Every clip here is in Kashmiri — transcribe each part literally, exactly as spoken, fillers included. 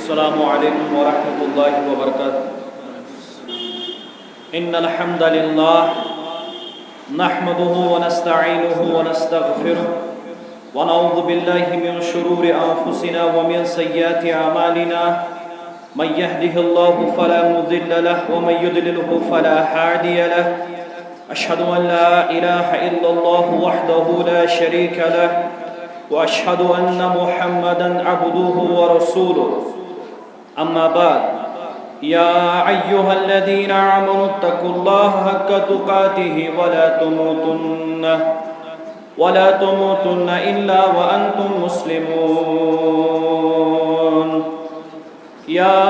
السلام عليكم ورحمة الله وبركاته. إن الحمد لله نحمده ونستعينه ونستغفره، ونعوذ بالله من شرور أنفسنا ومن سيئات أعمالنا. من يهده الله فلا مضل له، ومن يضلله فلا هادي له. أشهد أن لا إله إلا الله وحده لا شريك له، وأشهد أن محمدا عبده ورسوله. أما بعد، يا أيها الذين آمنوا اتقوا الله حق تقاته ولا تموتن، ولا تموتن إلا وأنتم مسلمون. يا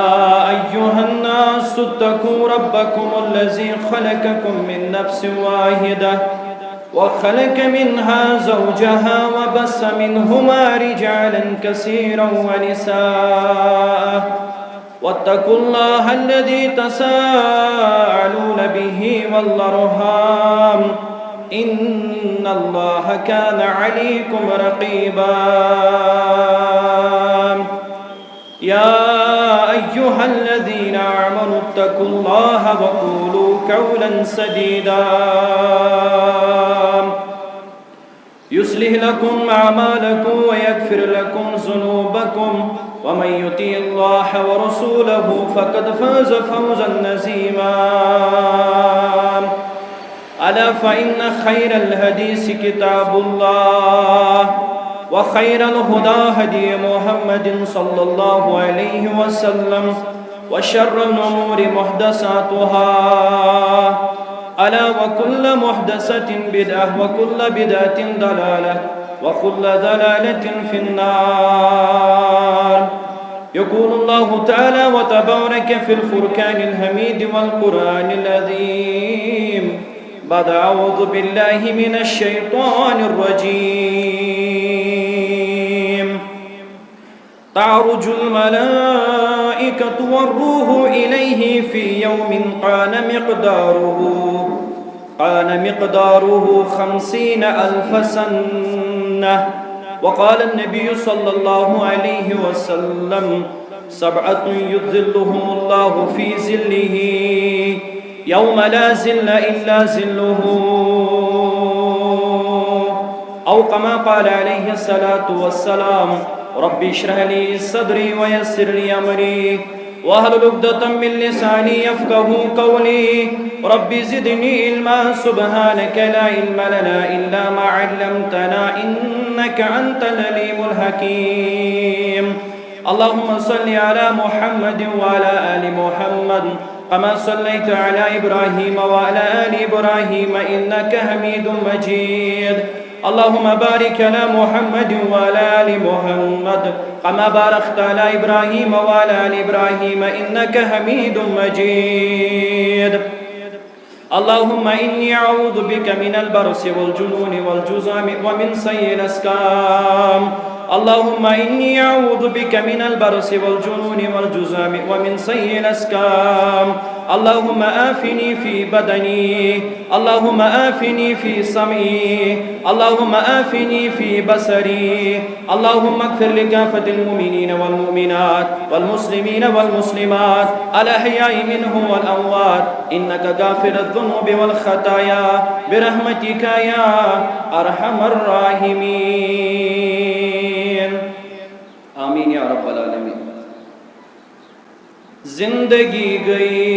أيها الناس اتقوا ربكم الذي خلقكم من نفس واحدة، وخلق منها زوجها، وبث منهما رجالا كثيرا ونساء، واتقوا الله الذي تساءلون به والأرحام، إن الله كان عليكم رقيبا. يا أيها الذين آمنوا اتقوا الله وقولوا قولا سديدا، يصلح لكم أعمالكم ويغفر لكم ذنوبكم، ومن يطع الله ورسوله فقد فاز فوزا عظيما. ألا فإن خير الحديث كتاب الله، وخير الهدى هدي محمد صلى الله عليه وسلم، وشر الأمور محدثاتها، ألا وكل محدثة بدعة، وكل بدعة ضلالة، وكل ضلالة في النار. يقول الله تعالى وتبارك في الفرقان الحميد والقرآن العظيم بعد أعوذ بالله من الشيطان الرجيم. تعرج الملائكة والروح إليه في يوم كان مقداره، كان مقداره خمسين ألف سنة. وقال النبي صلى الله عليه وسلم: سبعة يظلهم الله في ظله يوم لا ظل إلا ظله، أو كما قال عليه الصلاة والسلام. رب اشرح لي صدري ويسر لي أمري واحلل عقدة من لساني يفقهوا قولي. رب زدني علما. سبحانك لا علم لنا إلا ما علمتنا إنك أنت العليم الحكيم. اللهم صل على محمد وعلى آل محمد كما صليت على إبراهيم وعلى آل إبراهيم إنك حميد مجيد. اللهم بارك على محمد وعلى آل محمد كما باركت على إبراهيم وعلى آل إبراهيم إنك حميد مجيد. اللهم إني أعوذ بك من البرص والجنون والجذام ومن سيء الأسقام. اللهم إني أعوذ بك من البرص والجنون والجذام ومن سيء الأسقام. اللهم عافني في بدني. اللهم عافني في سمعي. اللهم عافني في بصري. اللهم اغفر لكافة المؤمنين والمؤمنات والمسلمين والمسلمات الأحياء منهم والأموات إنك غافر الذنوب والخطايا برحمتك يا أرحم الراحمين. آمين يا رب العالمين. زندگی گٔے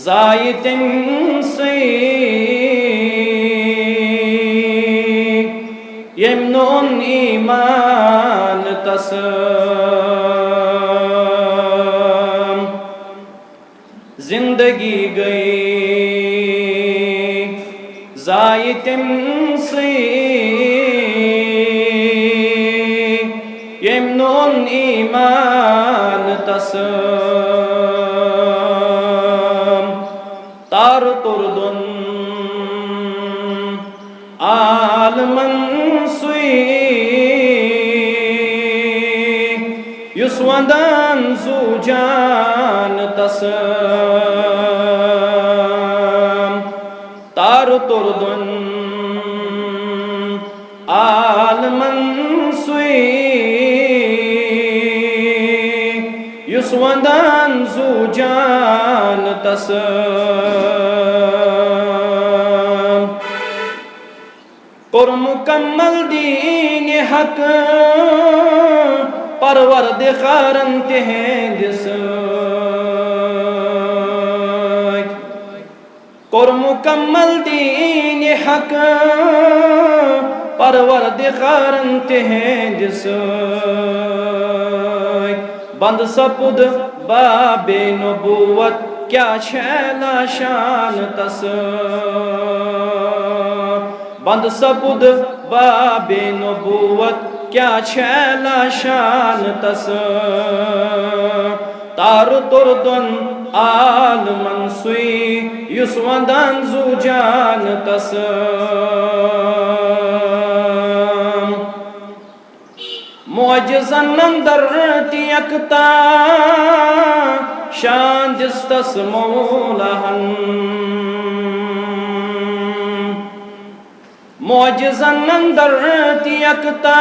ضایع تٔمۍ سٕے، ییٚمۍ نہٕ اوٚن ایمان تسم۔ زندگی گٔے ضایع تٔمۍ سٕے، ییٚمۍ نہٕ اوٚن ایمان تسم۔ تارٕ توٚر دۄن عالمن سُے، یُس ونٛدان زُو جان تسم۔ تارٕ توٚر دۄن عالمن سُے، ونٛدان زُو جان تس۔ کوٚر مُکمل دیٖنِ حق پروردگارن تِہنٛدِ سۭتۍ۔ کوٚر مُکمل دیٖنِ حق پروردگارن تِہنٛدِ سۭتۍ۔ بنٛد سپُد بابِ نبوت کیٛاہ چھِ اعلیٰ شان تس۔ بنٛد سپُد بابِ نبوت کیٛاہ چھِ اعلیٰ شان تس۔ تارٕ توٚر دۄن عالمن سُے یُس ونٛدان زُو جان تس۔ معجزن اندر تہِ یکتا شان دِژ تس مولاہن۔ معجزن اندر تہِ یکتا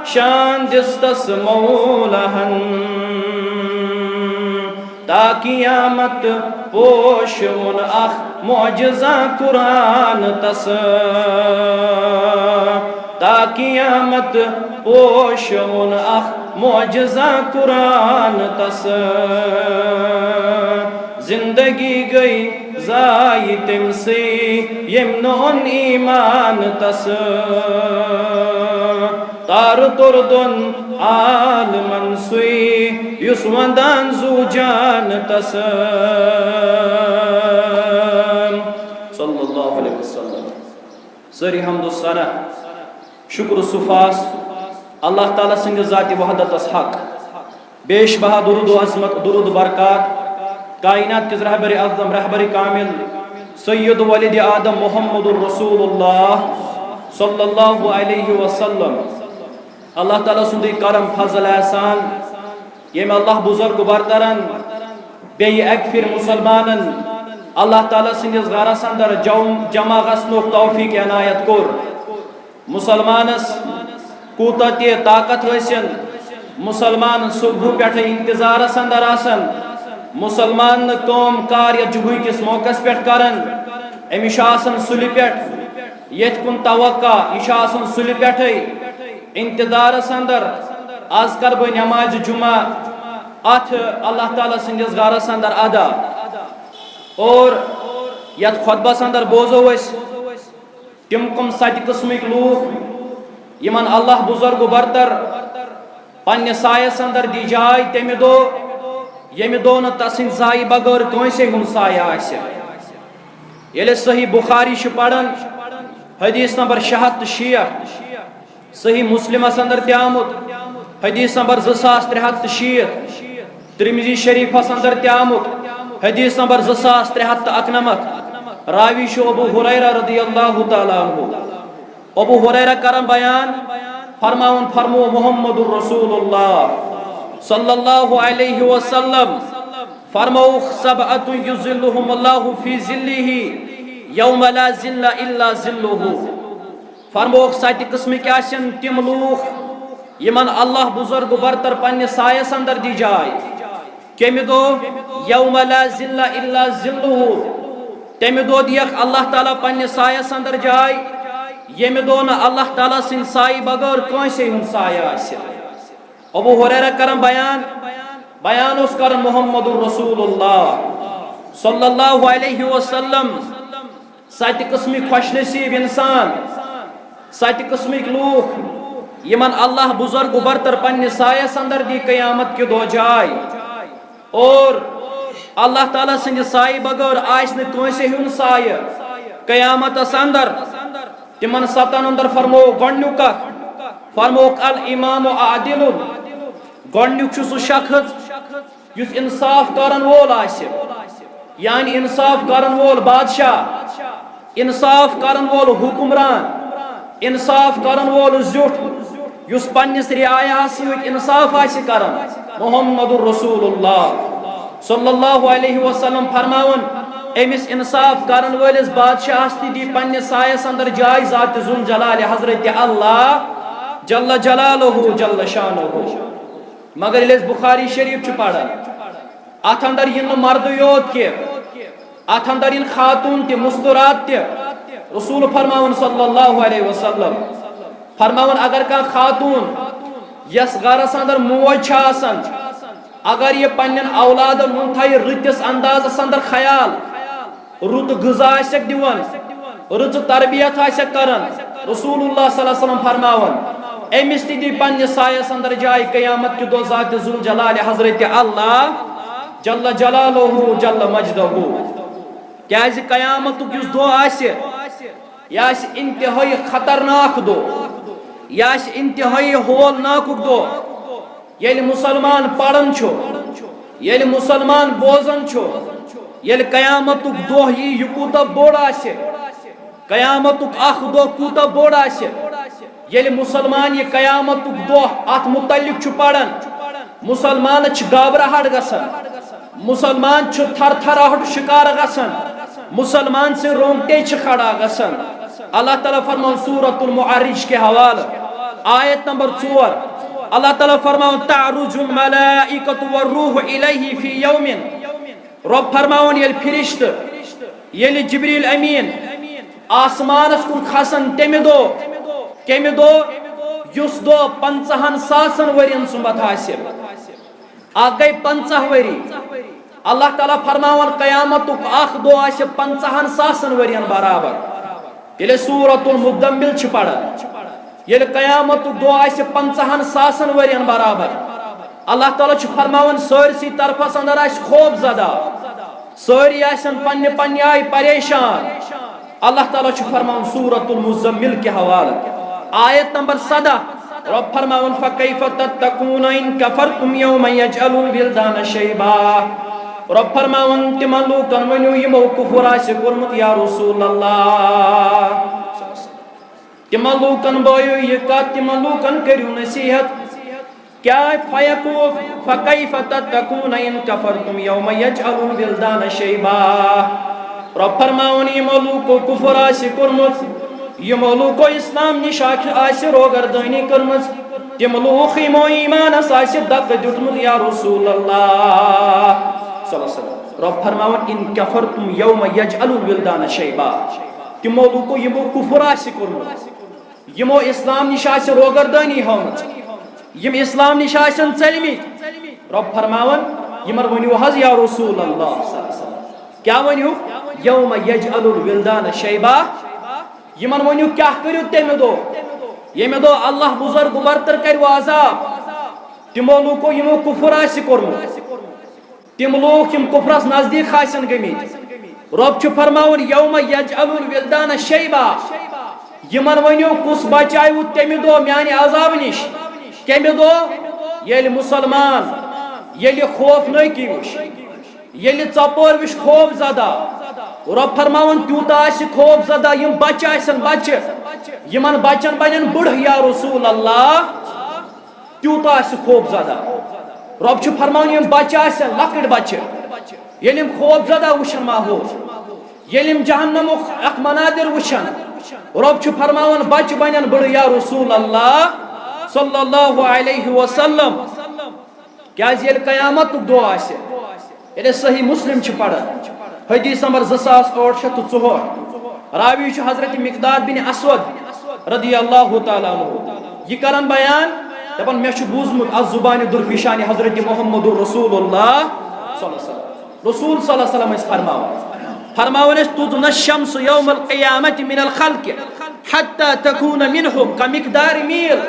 شان دِژ تس مولاہن۔ تا قیامت پوشوُن اکھ معجزہ قرآن تس۔ تا قیامت پوشوُن اکھ معجزہ قرآن تس۔ زندگی گٔے ضایع تٔمۍ سٕے ییٚمۍ نہٕ اوٚن ایمان تس۔ تارٕ توٚر دۄن عالمن سُے یُس ونٛدان زُو جان تس۔ صلی اللہ علیہ وسلم۔ سٲری حمد و ثنا، شکر و سپاس اللہ تعالیٰ سٕنٛدِ ذاتِ وحدتس حق۔ بیش بہا درود و عظمت، درود و برکات کائنات کِس رہبرِ اعظم، رہبرِ کامل، سید ولدِ آدم محمد الرسول اللہ صلی اللہ علیہ وسلم۔ اللہ تعالیٰ سُنٛدُے کرم، فضل، احسان، ییٚمۍ اللہ بزرگ برترن بیٚیہِ اکہِ پھِرِ مسلمانن اللہ تعالیٰ سٕنٛدِس گرس اندر جم-، جمع گژھنُک توفیق عنایت کوٚر۔ مسلمانس کوٗتاہ تہِ طاقت ٲسِن، مسلمان صبحہٕ پٮ۪ٹھے انتظارس اندر آسان، مسلمان نہٕ کٲم کار یتھ جمعہ کِس موقعس پٮ۪ٹھ کران، أمِس چھُ آسان سُلہِ پٮ۪ٹھ یتھ کُن توقع، یہِ چھُ آسان سُلہِ پٮ۪ٹھے انتظارس اندر، از کرٕ بہٕ نمازِ جمعہ اتھ اللہ تعالیٰ سٕنٛدِس گرس اندر ادا۔ اور یتھ خطبس اندر بوزو أسۍ، تِم کم ستہِ قٕسمٕکۍ لوٗکھ یِمن اللہ بزرگ و برتر پننہِ سایس اندر دی جاے، تمہِ دۄہ ییٚمہِ دۄہ نہٕ تسٕنٛدِ سایہِ بغٲر کٲنٛسے ہُنٛد سایہِ آسہِ۔ ییٚلہِ صحیح بخاری چھِ پران، حدیث نمبر شےٚ ہتھ تہٕ شیٹھ، صحیح مسلمس اندر تہِ آمُت، حدیث نمبر زٕ ساس ترٛےٚ ہتھ تہٕ شیٖتھ، ترمذی شریفس اندر تہِ آمُت، حدیث نمبر زٕ ساس ترٛےٚ ہتھ تہٕ اکنمتھ۔ راوی چھُ ابو ہریرہ رضی اللہ تعالیٰ عنہ۔ ابو ہریرہ کران بیان، فرماوان فرمو محمد رسول اللہ صلی اللہ علیہ وسلم فرمووُکھ، سبعة یظلهم اللہ فی ظلہ یوم لا ظل الا ظلہ۔ فرمووُکھ، ستہِ قٕسمٕکۍ آسن تِم لوٗکھ یِمن اللہ بزرگ برتر پننہِ سایس اندر دی جاے۔ کمہِ دۄہ؟ یوم لا ظل الا ظلہ۔ تمہِ دۄہ دِیکھ اللہ تعالیٰ پننہِ سایس اندر جاے، ییٚمہِ دۄہ نہٕ اللہ تعالیٰ سٕنٛدِ سایہِ بغٲر کٲنٛسے ہُنٛد سایہِ آسہِ۔ ابو ہریرہ کران بیان، بیان اوس کران محمد رسول اللہ صلی اللہ علیہ وسلم۔ ستہِ قٕسمٕکۍ خۄش نصیٖب انسان، ستہِ قٕسمٕکۍ لوٗکھ یِمن اللہ بزرگ و برتر پننہِ سایس اندر دی قیامت کہِ دۄہ جاے، اور اللہ تعالیٰ سٕنٛدِ سایہِ بغٲر آسہِ نہٕ کٲنٛسہِ ہُنٛد سایہِ قیامتس اندر۔ تِمن ستن اندر فرموو گۄڈنیُک اکھ، فرمووُکھ الامام عادل۔ گۄڈنیُک چھُ سُہ شخص یُس انصاف کرن وول آسہِ، یعنی انصاف کرن وول بادشاہ، انصاف کرن وول حکمران، انصاف کرن وول زیُٹھ، یُس پننِس رعایاہس سۭتۍ انصاف آسہِ کران۔ محمد رسول اللہ صلی اللہ علیہ وسلم فرماوان، أمِس انصاف کرن وٲلِس بادشاہس تہِ دی پننِس سایس اندر جاے ذات ذوالجلال حضرت اللہ جل جلالہ جل شانہ۔ مگر ییٚلہِ أسۍ بخاری شریف چھِ پران، اتھ اندر یِن نہٕ مردٕ یوت کینٛہہ، اتھ اندر یِن خاتون تہِ، مستورات تہِ۔ رسول فرماوان صلی اللہ علیہ وسلم، فرماوان، اگر کانٛہہ خاتون یس گرس اندر موج چھِ آسان، اگر یہِ پننٮ۪ن اولادن ہُنٛد تھایہِ رٕتِس اندازس اندر خیال، رُت غذا آسٮ۪کھ دِوان، رٕژ تربیت آسٮ۪کھ کران، رسول اللہ صلی اللہ علیہ وسلم فرماوان، أمِس تہِ دی پننِس سایس اندر جاے قیامت کہِ دۄہ ذات ذوالجلال حضرت اللہ جل جلالہ جل مجدہ۔ کیازِ قیامتُک یُس دۄہ آسہِ، یہِ آسہِ انتہٲئی خطرناک دۄہ، یہِ آسہِ انتہٲئی ہولناکُک دۄہ۔ ییٚلہِ مسلمان پران چھُ، ییٚلہِ مسلمان بوزان چھُ، ییٚلہِ قیامتُک دۄہ یی، یہِ کوٗتاہ بوٚڑ آسہِ، قیامتُک اکھ دۄہ کوٗتاہ بوٚڑ آسہِ، ییٚلہِ مسلمان یہِ قیامتُک دۄہ اتھ متعلق چھُ پران، مسلمانس چھِ گھبراہٹ گژھان، مسلمان چھُ تھر تھراہٹ شکار گژھان، مسلمان سٕنٛدۍ رونگٹے چھِ کھڑا گژھان۔ اللہ تعالیٰ فرماوان سورۃ المعارج کے حوالہٕ، آیت نمبر ژور، اللہ تعالیٰ فرماوان، تعرج الملائکۃ والروح الیہ فی یوم۔ رۄب فرماوان، ییٚلہِ فرشتہٕ، ییٚلہِ جبریل امین آسمانس کُن کھسن، تمہِ دۄہ، کمہِ دۄہ؟ یُس دۄہ پنژاہن ساسن ؤرین سُمبتھ آسہِ۔ اکھ گٔے پنژاہ ؤری۔ اللہ تعالیٰ فرماوان، قیامتُک اکھ دۄہ آسہِ پنژاہن ساسن ؤرین برابر۔ ییٚلہِ سورۃ المزمل چھِ پران، ییٚلہِ قیامتُک دۄہ آسہِ پنژاہن ساسن ؤرین برابر، اللہ تعالیٰ چھُ فرماوان، سٲرسٕے طرفس اندر آسہِ خوف زدہ، سٲری آسن پننہِ پننہِ آیہِ پریشان۔ اللہ تعالیٰ چھُ فرماوان سورۃ المزمل کہِ حوالہٕ، آیت نمبر سدہ، رۄب فرماوان، فکیف تتقون ان کفرتم یوم یجعل الولدان شیبا۔ رۄب فرماوان، تِمن لوٗکن ؤنِو، یِمو کُفُر آسہِ کوٚرمُت، یا رسول اللہ، تِمن لوٗکن بٲیِو یہِ کتھ، تِمن لوٗکن کٔرِو نصیحت۔ کیٛاہ فیکو-، فکیف تتقون ان کفرتم یوم یجعل الولدان شیبا؟ رۄب فرماوان، یِمو لوٗکو کُفُر آسہِ کوٚرمُت، یِمو لوٗکو اسلام نِش آکھ-، آسہِ روگردٲنی کٔرمٕژ، تِم لوٗکھ یِمو ایٖمانس آسہِ دکہٕ دیُتمُت، یا رسول اللہ صلی اللہ علیہ وسلم۔ رۄب فرماوان، ان کفرتم یوم یجعل الولدان شیبا۔ تِمو لوٗکو یِمو کُفُر آسہِ کوٚرمُت، یِمو اسلام نِش آسہِ روگردٲنی ہٲومٕژ، یِم اسلام نِش آسن ژٔلمٕتۍ، رۄب فرماوان، یِمن ؤنِو حظ یا رسول اللہ صلی اللہ علیہ وسلم۔ کیٛاہ ؤنِو؟ یوم یجعل الولدان شیبا۔ یِمن ؤنِو، کیٛاہ کٔرِو تَمہِ دۄہ، ییٚمہِ دۄہ اللہ بُزرگ برتر کرِ عذاب تِمو لوٗکو یِمو کُفُر آسہِ کوٚرمُت۔ تِم لوٗکھ یِم کُفرس نزدیٖک آسن گٔمٕتۍ، رۄب چھُ فرماوان، یوم یجعل الولدان شیبا، یِمن ؤنِو، کُس بچاوٕ تَمہِ دۄہ میانہِ عذابہٕ نِش؟ کَمہِ دۄہ؟ ییٚلہِ مسلمان، ییٚلہِ خوفنٲکی وٕچھ، ییٚلہِ ژۄپٲرۍ وٕچھ خوف زدہ، رۄب فرماوان، تیوٗتاہ آسہِ خوف زدہ، یِم بچہٕ آسن بچہٕ، یِمن بچن بنن بٕڑٕ، یا رسول اللہ۔ تیوٗتاہ آسہِ خوف زدہ۔ رۄب چھُ فرماوان، یِم بچہٕ آسن، لۄکٕٹۍ بچہٕ، ییٚلہِ یِم خوف زدہ وٕچھن ماحول، ییٚلہِ یِم جہنمُک اکھ مناظر وٕچھن، رۄب چھُ فرماوان، بچہٕ بنن بٕڑٕ، یا رسول اللہ صلی اللہ علیہ وسلم۔ کیازِ ییٚلہِ قیامتُک دۄہ آسہِ، ییٚلہِ أسۍ صحیح مسلم چھِ پران، حدیث نمبر زٕ ساس ٲٹھ شیٚتھ تہٕ ژُہٲٹھ، راوی چھُ حضرت مقداد بن اسود رضی اللہ تعالیٰ عنہ۔ یہِ کران بیان، دپان، مےٚ چھُ بوٗزمُت از زبانِ درپیشانِ حضرت محمد رسول اللہ صلی اللہ علیہ وسلم۔ رسول صلی اللہ علیہ وسلم ٲسۍ فرماوان، فرماوان ٲسۍ، تدنی الشمس یوم القیامت من الخلق حتی تکون منهم کمقدار میل۔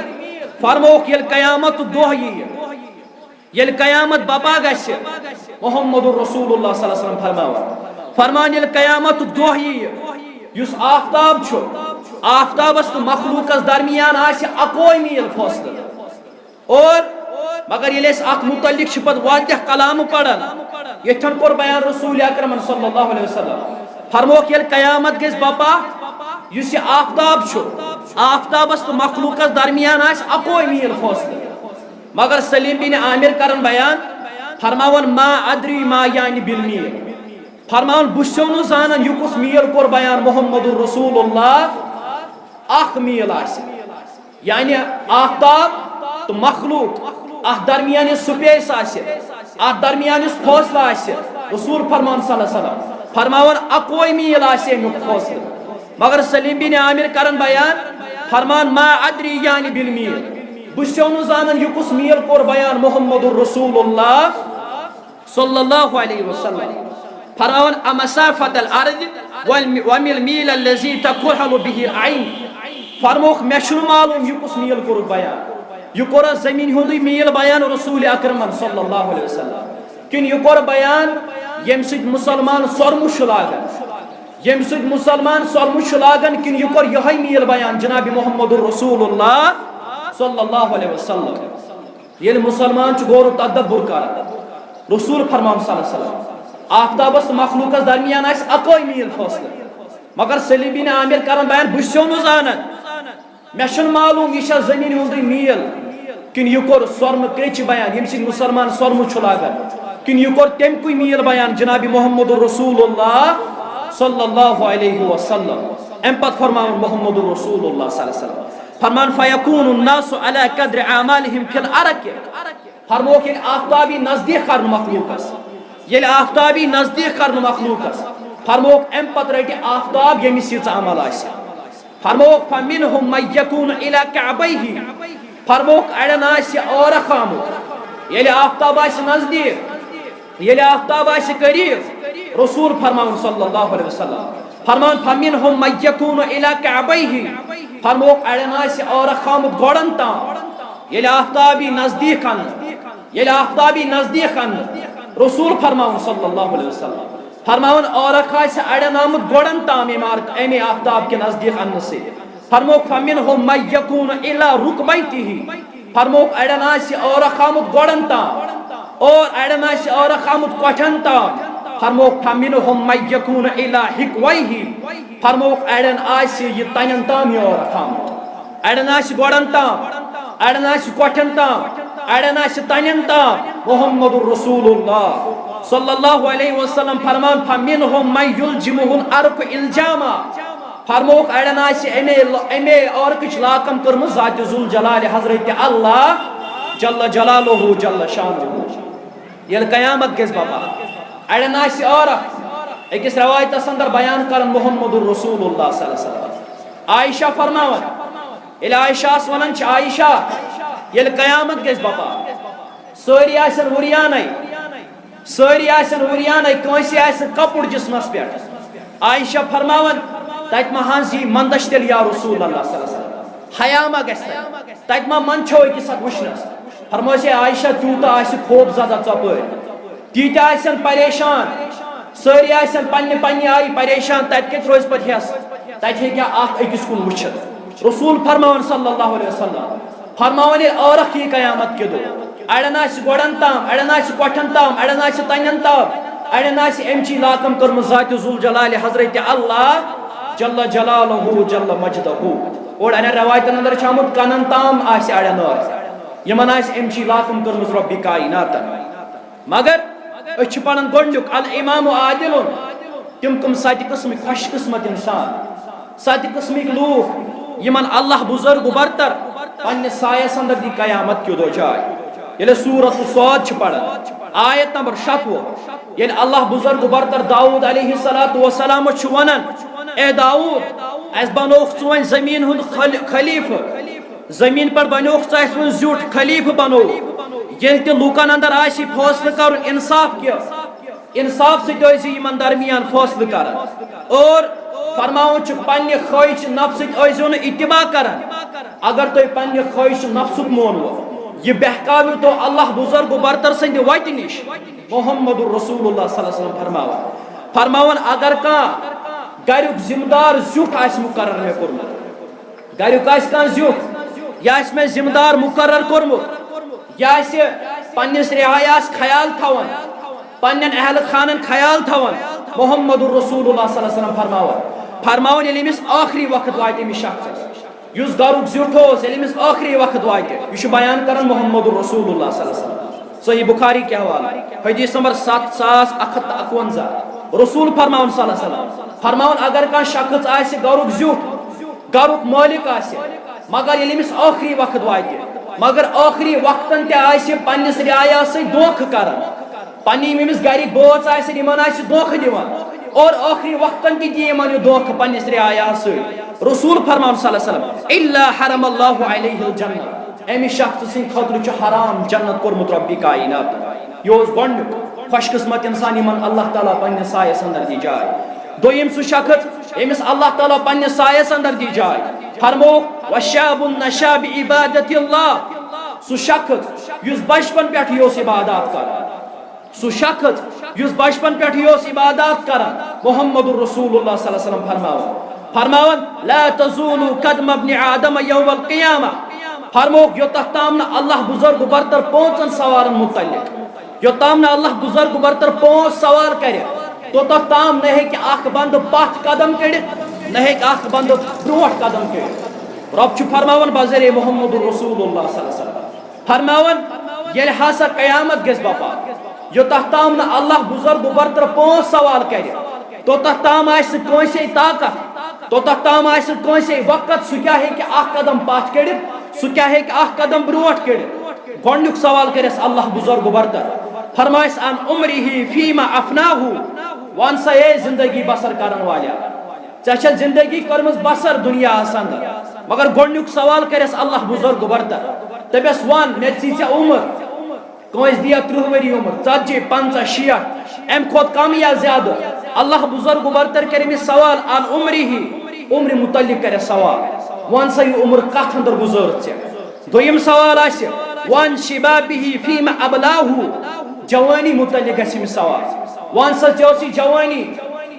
فرمووُکھ، ییٚلہِ قیامت دۄہ یِیہِ، ییٚلہِ قیامت بپا گژھِ، محمد رسول اللہ صلی اللہ علیہ وسلم فرماوان، فرمان، ییٚلہِ قیامت دۄہ یِیہِ، یُس آفتاب چھُ، آفتابس تہٕ مخلوقس درمیان آسہِ اکوے میل فٲصلہٕ۔ اور مگر ییٚلہِ أسۍ اتھ متعلق چھِ پتہٕ واضح کلام پران، ییٚتھٮ۪ن کوٚر بیان رسول اکرمن صلی اللہ علیہ وسلم، فرمووُکھ، ییٚلہِ قیامت گژھِ بپا، یُس یہِ آفتاب چھُ، آفتابس تہٕ مخلوقس درمیان آسہِ اکوے میل فٲصلہٕ۔ مگر سلیم بن عامر کرن بیان، فرماوان، ما ادری ما یعنی بالمیل۔ فرماوان، بہٕ چھُسو نہٕ زانان یہِ کُس میل کوٚر بیان محمد رسول اللہ، اکھ میل آسہِ۔ یعنی آفتاب تہٕ مخلوق، اتھ درمیان یُس سپیس آسہِ، اتھ درمیان یُس فٲصلہٕ آسہِ، رسول فرمان صلی اللہ علیہ وسلم فرماوان، اکوے میل آسہِ امیُک فٲصلہٕ۔ مگر سلیم بن عامر کران بیان، فرمان، ما ادری یعنی بالمیل، بہٕ چھُسو نہٕ زانان یہِ کُس میل کوٚر بیان محمد رسول اللہ صلی اللہ علیہ وسلم۔ فرماوان، امسافت الارض ومل میل الذی تکحل به العین۔ فرموکھ، مےٚ چھُنہٕ معلوم یہِ کُس میل کوٚرُکھ بیان۔ یہِ کوٚرا زمین ہُنٛدُے میل بیان رسول اکرمن صلی اللہ علیہ وسلم، کِنہٕ یہِ کوٚر بیان ییٚمہِ سۭتۍ مُسلمان سۄرمُت چھُ لاگان، ییٚمہِ سۭتۍ مُسلمان سۄرمُت چھُ لاگان، کِنہٕ یہِ کوٚر یِہوٚے میل بیان جناب محمد رسول اللہ صلی اللہ علیہ وسلم؟ ییٚلہِ مُسلمان چھُ غور و تدبر کران، رسول فرمان صلی اللہ علیہ وسلم، آفتابس تہٕ مخلوقس درمیان آسہِ اکوے میل فٲصلہٕ، مگر سلیم بن عامر کران بیان، بہٕ چھُسو نہٕ زانان، مےٚ چھُنہٕ معلوم یہِ چھا زمین ہُنٛدُے میل کِنہٕ یہِ کوٚر سۄرمہٕ کریٚچہِ بیان، ییٚمہِ سۭتۍ مُسلمان سۄرمُت چھُ لاگان، کِنہٕ یہِ کوٚر تَمہِ کُے میل بیان جناب محمد رسول اللہ صلی اللہ علیہ وسلم۔ اَمہِ پتہٕ فرماوُن محمد رسول اللہ صلی اللہ علیہ وسلم، فرمان، فیکون الناس علی قدر اعمالہم فی الارق۔ فرموکھ، ییٚلہِ آفتاب یی نزدیٖک کرنہٕ مخلوقس، ییٚلہِ آفتاب یی نزدیٖک کرنہٕ مخلوقس، فرموکھ، اَمہِ پتہٕ رٹہِ آفتاب ییٚمِس یہِ ژٕ عمل آسہِ۔ فرموکھ، فمنہم من یکون الی کعبیہ۔ فرموکھ، اڑٮ۪ن آسہِ عورق آمُت۔ ییٚلہِ آفتاب آسہِ نزدیٖک، ییٚلہِ آفتاب آسہِ قریب، رسول فرماوُن صلی اللہ علیہ وسلم فرمان، فمنہم من یکون الی کعبیہ۔ فرموکھ، اڑٮ۪ن آسہِ عورق آمُت گۄڈن تام۔ ییٚلہِ آفتاب یی نزدیٖک اننہٕ، ییٚلہِ آفتاب یی نزدیٖک اننہٕ، رسول فرماوُن صلی اللہ علیہ وسلم فرماوان، عورق آسہِ اڑٮ۪ن آمُت گۄڈن تام امہِ آر-، امہِ آفتاب کہِ نزدیٖک اننہٕ سۭتۍ۔ فرموکھ، فمنہم من یکون الی رکبتہ۔ فرموکھ، اڑٮ۪ن آسہِ عورق آمُت گۄڈن تام اور اڑٮ۪ن آسہِ عورق آمُت کۄٹھٮ۪ن تام۔ فرموکھ، فمنہم من یکون الی حقویہ۔ فرموکھ، اڑٮ۪ن آسہِ یہِ تنٮ۪ن تام یہِ عورق آمُت۔ اڑٮ۪ن آسہِ گۄڈن تام، اڑٮ۪ن آسہِ کۄٹھٮ۪ن تام، اڑٮ۪ن آسہِ تنٮ۪ن تام۔ محمد رسول اللہ صلی اللہ علیہ وسلم فرمان، فمنہم من یلجمہ العرق الجاما۔ فرموکھ، اڑٮ۪ن آسہِ امے ل-، امے عورقٕچ لاکم کٔرمٕژ ذات ذوالجلال حضرت اللہ جل جلالہ جل شانہ۔ ییٚلہِ قیامت گژھِ بپا، اڑٮ۪ن آسہِ عورق۔ أکِس روایتس اندر بیان کران محمد رسول اللہ صلی اللہ علیہ وسلم، عائشہ فرماوان، ییٚلہِ عائشہ ونان چھِ، عائشہ، ییٚلہِ قیامت گژھِ بپا، سٲری آسن وُریانے، سٲری آسن وُریانے، کٲنٛسہِ آسہِ نہٕ کپُر جسمس پٮ۪ٹھ۔ عائشہ فرماوان، تتہِ ما ہنٛز یی مندش تیٚلہِ یا رسول اللہ صلی اللہ علیہ وسلم؟ حیا ما گژھِ تتہِ؟ تتہِ ما منٛدچھو أکِس اکھ وٕچھنس؟ فرمٲیس، ہے عائشہ، تیوٗتاہ آسہِ خوف زدہ ژۄپٲرۍ، تیٖتیٛاہ آسن پریشان، سٲری آسن پننہِ پننہِ آیہِ پریشان، تتہِ کتہِ روزِ پتہٕ ہٮ۪س؟ تتہِ ہیٚکہِ ہا اکھ أکِس کُن وٕچھِتھ۔ رسول فرماوان صلی اللہ علیہ وسلم، فرماوان، ییٚلہِ عورق یی قیامت کہِ دۄہ، اڑٮ۪ن آسہِ گۄڈن تام، اڑٮ۪ن آسہِ کۄٹھٮ۪ن تام، اڑٮ۪ن آسہِ تنٮ۪ن تام، اڑٮ۪ن آسہِ امچی لاکم کٔرمٕژ ذات ذوالجلال حضرت اللہ جل جلالہ جل مجدہ۔ اور انٮ۪ن روایتن اندر چھُ آمُت، کنن تام آسہِ اڑٮ۪ن عورق، یِمن آسہِ امچی لاکم کٔرمٕژ رب کائناتن۔ مگر أسۍ چھِ پران گۄڈٕنیُک الامام عادل، تِم کٕم ستہِ قٕسمٕکۍ خۄش قٕسمت انسان، ستہِ قٕسمٕکۍ لوٗکھ، یِمن اللہ بزرگ و برتر پننہِ سایس اندر دی قیامت کہِ دۄہ جاے۔ ییٚلہِ سورت الصاد چھِ پران، آیت نمبر شتوُہ، ییٚلہِ اللہ بزرگ و برتر داؤد علیہ الصلوۃ والسلام چھُ ونان، اے داؤد، اسہِ بنووُکھ ژٕ وۄنۍ زمین ہُنٛد خل-، خلیفہٕ، زمین پر بنووُکھ ژٕ اسہِ وۄنۍ زیُٹھ خلیفہٕ بنووُکھ۔ ییٚلہِ تہِ لوٗکن اندر آسہِ فٲصلہٕ کرُن انصاف کہِ، انصاف سۭتۍ ٲسۍ زِ یِمن درمیان فٲصلہٕ کران۔ اور فرماوُن چھُ، پننہِ خواہش نفس سۭتۍ ٲسۍ زیو نہٕ اتباع کران۔ اگر تُہۍ پننہِ خواہش نفسُک مونوٕ، یہِ بہکاوِ تو اللہ بزرگ و برتر سٕنٛدِ وتہِ نِش۔ محمد رسول اللہ صلی اللہ علیہ وسلم فرماوان، فرماوان، اگر کانٛہہ گریُک ذمہٕ دار زیُٹھ آسہِ مقرر مےٚ کوٚرمُت، گریُک آسہِ کانٛہہ زیُٹھ، یہِ آسہِ مےٚ ذمہٕ دار مقرر کوٚرمُت، یہِ آسہِ پننِس رعایاہس خیال تھاوان، پننٮ۪ن اہل خانن خیال تھاوان، محمد رسول اللہ صلی اللہ علیہ وسلم فرماوان، فرماوان، ییٚلہِ أمِس ٲخری وقت واتہِ أمِس شخصس، یُس گرُک زیُٹھ اوس، ییٚلہِ أمِس ٲخری وقت واتہِ، یہِ چھُ بیان کران محمد رسول اللہ صلی اللہ علیہ وسلم۔ صحیح بخاری کہِ حوالہٕ، حدیث نمبر ستھ ساس اکھ ہتھ تہٕ اکونزہ۔ رسول فرماوان صلی اللہ علیہ وسلم، فرماوان، اگر کانٛہہ شخص آسہِ گرُک زیُٹھ، گرُک مٲلِک آسہِ، مگر ییٚلہِ أمِس ٲخری وقت واتہِ، مگر ٲخری وقتن تہِ آسہِ پننِس رعایا سۭتۍ دھوکہٕ کران۔ پننہِ یِم أمِس گرِکۍ بٲژ آسن، یِمن آسہِ دھوکہٕ دِوان، اور ٲخری وقتن تہِ دِیہِ یِمن یہِ دھوکہٕ پننِس رعایا سۭتۍ۔ رسول فرماوان صلی اللہ علیہ وسلم، الا حرم اللہ علیہ الجنہ، امہِ شخص سٕنٛدِ خٲطرٕ چھُ حرام جنت کوٚرمُت ربِ کائنات۔ یہِ اوس گۄڈنیُک خوش قسمت انسان، یِمن اللہ تعالیٰ پننِس سایس اندر دی جاے۔ دوٚیِم سُہ شخص، ییٚمِس اللہ تعالیٰ پننِس سایس اندر دی جاے۔ فرمووُکھ، وشاب نشا بعبادت اللہ، سُہ شخص یُس بچپن پٮ۪ٹھٕے اوس عبادات کران، سُہ شخص یُس بچپن پٮ۪ٹھٕے اوس عبادات کران۔ محمد رسول اللہ صلی اللہ علیہ وسلم فرماوان، فرماوان، لا تزول قدم ابن آدم یوم القیامہ۔ فرمووُکھ، یوٚتتھ تام نہٕ اللہ بزرگ برتر پانٛژن سوالن متعلق، یوٚتام نہٕ اللہ بزرگ برتر پانٛژھ سوال کرِ، توٚتتھ تام نہ ہیٚکہِ اکھ بندٕ پتھ قدم کٔڑِتھ، نہ ہیٚکہِ اکھ بندٕ برونٛٹھ قدم کٔڑِتھ۔ رب چھُ فرماوان بذریعہ محمد رسول اللہ صلی اللہ علیہ وسلم فرماوان، ییٚلہِ ہسا قیامت گژھِ بپا، یوٚتتھ تام نہٕ اللہ بزرگ برتر پانٛژھ سوال کرِ، توٚتتھ تام آسہِ نہٕ کٲنٛسے طاقت، توٚتتھ تام آسہِ نہٕ کٲنٛسے وقت، سُہ کیٛاہ ہیٚکہِ اکھ قدم پتھ کٔڑِتھ، سُہ کیٛاہ ہیٚکہِ اکھ قدم برونٛٹھ کٔڑِتھ۔ گۄڈنیُک سوال کرٮ۪س اللہ بزرگ برتر، فرمایس، عن عمره فیما افناہ، وَن سا اے زندگی بسر کرن والیا، ژےٚ چھےٚ زندگی کٔرمٕژ بسر دُنیاہس اندر، مگر گۄڈنیُک سوال کرٮ۪س اللہ بزرگ برتر، دپٮ۪س، وَن، مےٚ دِژی ژےٚ عمر، کٲنٛسہِ دِیا ترٕٛہ ؤری عمر، ژتجی، پنٛژاہ، شیٹھ، امہِ کھۄتہٕ کم یا زیادٕ۔ اللہ بزرگ برتر کرِ أمِس سوال عن عمره، عمرِ متعلق کرٮ۪س سوال، وَن سا یہِ عمر کتھ اندر گُزٲر ژےٚ؟ دوٚیِم سوال آسہِ، وَن شبابہ فیما ابلاہ، جوانی متعلق گژھِ أمِس سوال، وَن سا ژےٚ ٲسٕے جوانی،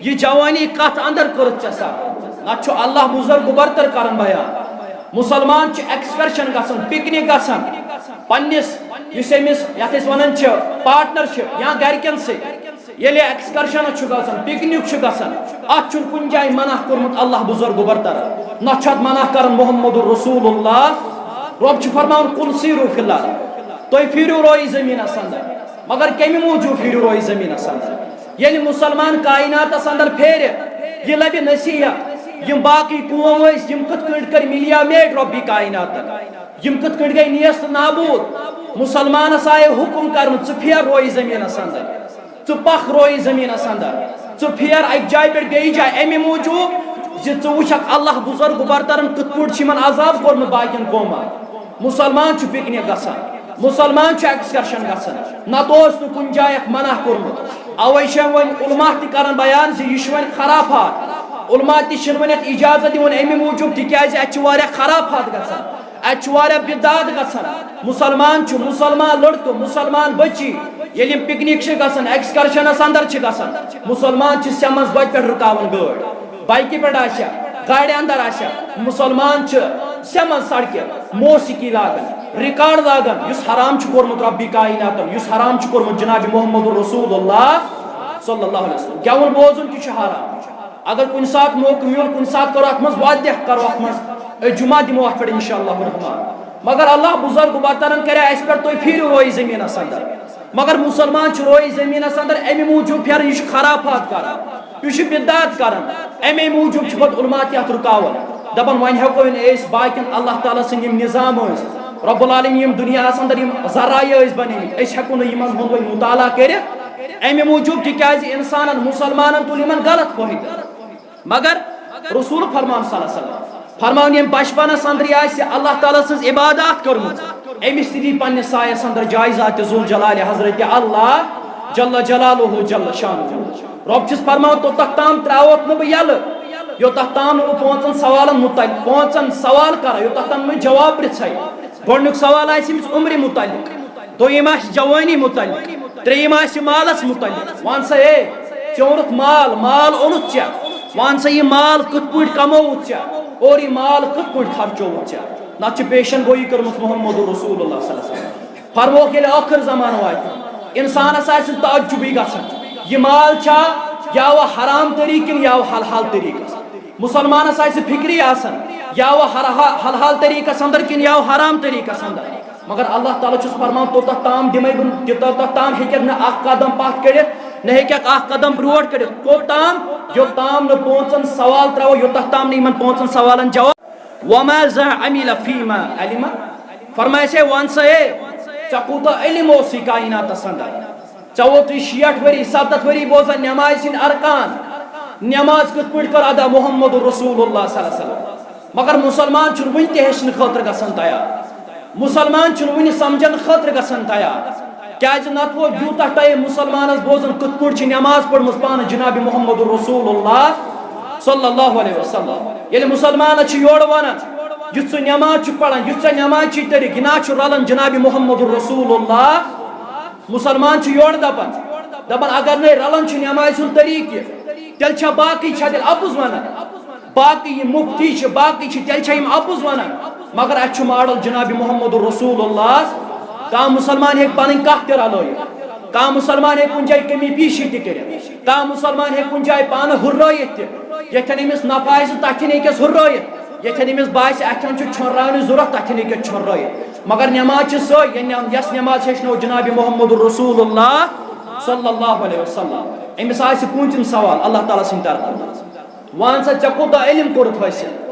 یہِ جوانی کتھ اندر کٔرٕتھ ژےٚ سا؟ نتہٕ چھُ اللہ بزرگ برتر کران بیان۔ مسلمان چھُ ایکسکرشن گژھان، پکنک گژھان، پننِس یُس أمِس، یتھ أسۍ ونان چھِ، پارٹنر چھِ یا گرِکٮ۪ن سۭتۍ، ییٚلہِ ایکسکرشن چھُ گژھان، پکنک چھُ گژھان، اتھ چھُنہٕ کُنہِ جایہِ منع کوٚرمُت اللہ بزرگ برتر، نہ چھُ اتھ منع کران محمد رسول اللہ۔ رب چھُ فرماوان، قل سیروا فی الارض، تُہۍ پھیرِو رویہِ زمینس اندر۔ مگر کمہِ موٗجوٗب پھیرِو رویہِ زمینس اندر؟ ییٚلہِ مسلمان کائناتس اندر پھیرِ، یہِ لبہِ نصیحت، یِم باقٕے قوم ٲسۍ، یِم کِتھ کٲٹھۍ کٔرۍ ملیا میٹ ربِ کائناتن، یِم کِتھ کٲٹھۍ گٔے نیست نابود۔ مسلمانس آیہِ حکم کرنہٕ، ژٕ پھیر رویہِ زمینس اندر، ژٕ پکھ رویہِ زمینس اندر، ژٕ پھیر اکہِ جایہِ پٮ۪ٹھ بیٚیہِ جایہِ، امہِ موٗجوٗب زِ ژٕ وٕچھکھ اللہ بزرگ برترن کِتھ پٲٹھۍ چھُ یِمن عذاب کوٚرمُت باقین قومن۔ مسلمان چھُ پکنک گژھان، مسلمان چھُ ایکسکرشن گژھان، نتہٕ اوس نہٕ کُنہِ جایہِ اتھ منع کوٚرمُت۔ اوے چھِ وۄنۍ علماء تہِ کران بیان زِ یہِ چھُ وۄنۍ خرافات۔ علماء تہِ چھِنہٕ وۄنۍ اتھ اجازت دِوان امہِ موٗجوٗب، تِکیازِ اتہِ چھِ واریاہ خرافات گژھان، اتہِ چھِ واریاہ بدعات گژھان۔ مسلمان چھُ، مسلمان لڑکہٕ، مسلمان بچی، ییٚلہِ یِم پکنک چھِ گژھان، ایکسکرشنس اندر چھِ گژھان، مسلمان چھِ سیمنز وتہِ پٮ۪ٹھ رُکاوان گٲڑۍ، بائیکہِ پٮ۪ٹھ آسیا، گاڑِ اندر آسیا، مسلمان چھِ سیمنز سڑکہِ، موسیقی لاگان، ریکارڈ لاگان، یُس حرام چھُ کوٚرمُت ربِ کائناتن، یُس حرام چھُ کوٚرمُت جناب محمد رسول اللہ صلی اللہ علیہ وسلم۔ گٮ۪وُن بوزُن تہِ چھُ حرام۔ اگر کُنہِ ساتہٕ موقعہٕ میول، کُنہِ ساتہٕ کرو اتھ منٛز واضح، کرو اتھ منٛز، أسۍ جمعہ دِمو اتھ پٮ۪ٹھ انشاءاللہ الرحمن۔ مگر اللہ بزرگ برترن کرے اسہِ پٮ۪ٹھ، تُہۍ پھیرِو رویہِ زمینس اندر۔ مگر مسلمان چھُ رویہِ زمینس اندر امہِ موٗجوٗب پھیران، یہِ چھُ خرافات کران، یہِ چھُ بدعات کران۔ امے موٗجوٗب چھِ پتہٕ علماء تہِ اتھ رُکاوان، دپان، وۄنۍ ہٮ۪کو نہٕ أسۍ باقین اللہ تعالیٰ سٕنٛدۍ یِم نظام ٲسۍ، رب العالمین یِم دُنیاہس اندر یِم ذرایع ٲسۍ بنٲومٕتۍ، أسۍ ہٮ۪کو نہٕ یِمن ہُنٛد وۄنۍ مطالعہ کٔرِتھ۔ امہِ موٗجوٗب تِکیازِ انسانن، مسلمانن تُل یِمن غلط فٲیدٕ۔ مگر رسول فرمان صلی اللہ علیہ وسلم فرمان، ییٚمۍ بچپنس اندرٕے آسہِ اللہ تعالیٰ سٕنٛز عبادات کٔرمٕژ، أمِس تہِ دی پننِس سایس اندر جایہِ ذاتِ ذوالجلال حضرت اللہ جل جلالہ جل شانہ۔ رب چھُس فرمان، توٚتتھ تام تراوتھ نہٕ بہٕ یلہٕ، یوٚتتھ تام نہٕ بہٕ پانٛژن سوالن متعلق، پانٛژن سوال کرٕ، یوٚتتھ تام نہٕ مےٚ جواب پرژھے۔ گۄڈنیُک سوال آسہِ أمِس عمرِ متعلق، دوٚیِم آسہِ جوانی متعلق، ترٛیٚیِم آسہِ مالس متعلق۔ وَن سا، اے، ژےٚ اوٚنُتھ مال، مال اوٚنُتھ ژےٚ، وَن سا، یہِ مال کِتھ پٲٹھۍ کمووُتھ ژےٚ اور یہِ مال کِتھ پٲٹھۍ خرچووُتھ ژےٚ؟ نتہٕ چھِ پیشن گویی کٔرمٕژ محمد رسول اللہ صلی اللہ علیہ وسلم۔ فرمووُکھ، ییٚلہِ ٲخر زمانہٕ واتہِ، انسانس آسہِ تعجبٕے گژھان، یہِ مال چھا یا وۄنۍ حرام طریٖقہٕ کِنہٕ یا وۄنۍ حلحال طریٖقس؟ مسلمانس آسہِ فکری آسان، یا وۄنۍ حرحا-، حلحال طریٖقس اندر کِنہٕ یا وۄنۍ حرام طریٖقس اندر؟ مگر اللہ تعالیٰ چھُس فرمان، توٚتتھ تام دِمے بہٕ، توٚتتھ تام ہیٚککھ نہٕ اکھ قدم پتھ کٔڑِتھ، نہ ہیٚککھ اکھ قدم برونٛٹھ کٔڑِتھ۔ کوٚت تام؟ یوٚت تام نہٕ پانٛژن سوال ترٛاوو، یوٚتتھ تام نہٕ یِمن پانٛژن سوالن جواب۔ وماذا عمل فیما علم؟ فرمایس ہے، وَن سا ہے، ژےٚ کوٗتاہ علم اوسُے کائناتس اندر؟ ژےٚ ووتُے شیٹھ ؤری، ستتھ ؤری بوزان نمازِ ہٕنٛدۍ ارکان۔ نماز کِتھ پٲٹھۍ کٔر ادا محمد رسول اللہ صلی اللہ علیہ وسلم؟ مگر مسلمان چھُنہٕ وُنہِ تہِ ہیٚچھنہٕ خٲطرٕ گژھان تیار۔ مسلمان چھُنہٕ وُنہِ سمجھن خٲطرٕ گژھان تیار۔ کیازِ نتہٕ ووت یوٗتاہ ٹائم مسلمانس بوزان کِتھ پٲٹھۍ چھِ نماز پٔرمٕژ پانہٕ جناب محمد رسول اللہ صلی اللہ علیہ وسلم۔ ییٚلہِ مسلمانس چھِ یورٕ ونان، یُتھ ژٕ نماز چھُکھ پران، یُتھ ژےٚ نماز چھِ طریٖقہٕ، یہِ نہ چھُ رلان جناب محمد رسول اللہ۔ مسلمان چھُ یورٕ دپان، دپان اگر نَے رلان چھُ نمازِ ہُنٛد طریٖقہٕ، تیٚلہِ چھا باقٕے چھا تیٚلہِ اپُز ونان؟ باقٕے یِم مفتی چھِ، باقٕے چھِ، تیٚلہِ چھا یِم اپُز ونان؟ مگر اَسہِ چھُ ماڈل جناب محمد رسول اللہ۔ کانٛہہ مسلمان ہیٚکہِ پنٕنۍ کتھ تہِ رلٲیِتھ، کانٛہہ مسلمان ہیٚکہِ کُنہِ جایہِ کمی پیٖشی تہِ کٔرِتھ، کانٛہہ مسلمان ہیٚکہِ کُنہِ جایہِ پانہٕ ہُررٲیِتھ تہِ۔ ییٚتھٮ۪ن أمِس نفع آسہِ، تَتھٮ۪ن ہیٚکٮ۪س ہُررٲیِتھ۔ ییٚتھٮ۪ن أمِس باسہِ، اَتھٮ۪ن چھُ چھۄنراونٕچ ضروٗرت، تَتھٮ۪ن ہیٚکٮ۪س چھۄنرٲیِتھ۔ مگر نماز چھِ سۄے، یہِ نم-، یۄس نماز ہیٚچھنٲو جناب محمد رسول اللہ صلی اللہ علیہ وسلم۔ أمِس آسہِ پوٗنٛژِم سوال اللہ تعالیٰ سٕنٛدِ طرفہٕ۔ وَن سا، ژےٚ کوٗتاہ علم کوٚرُتھ حٲصِل؟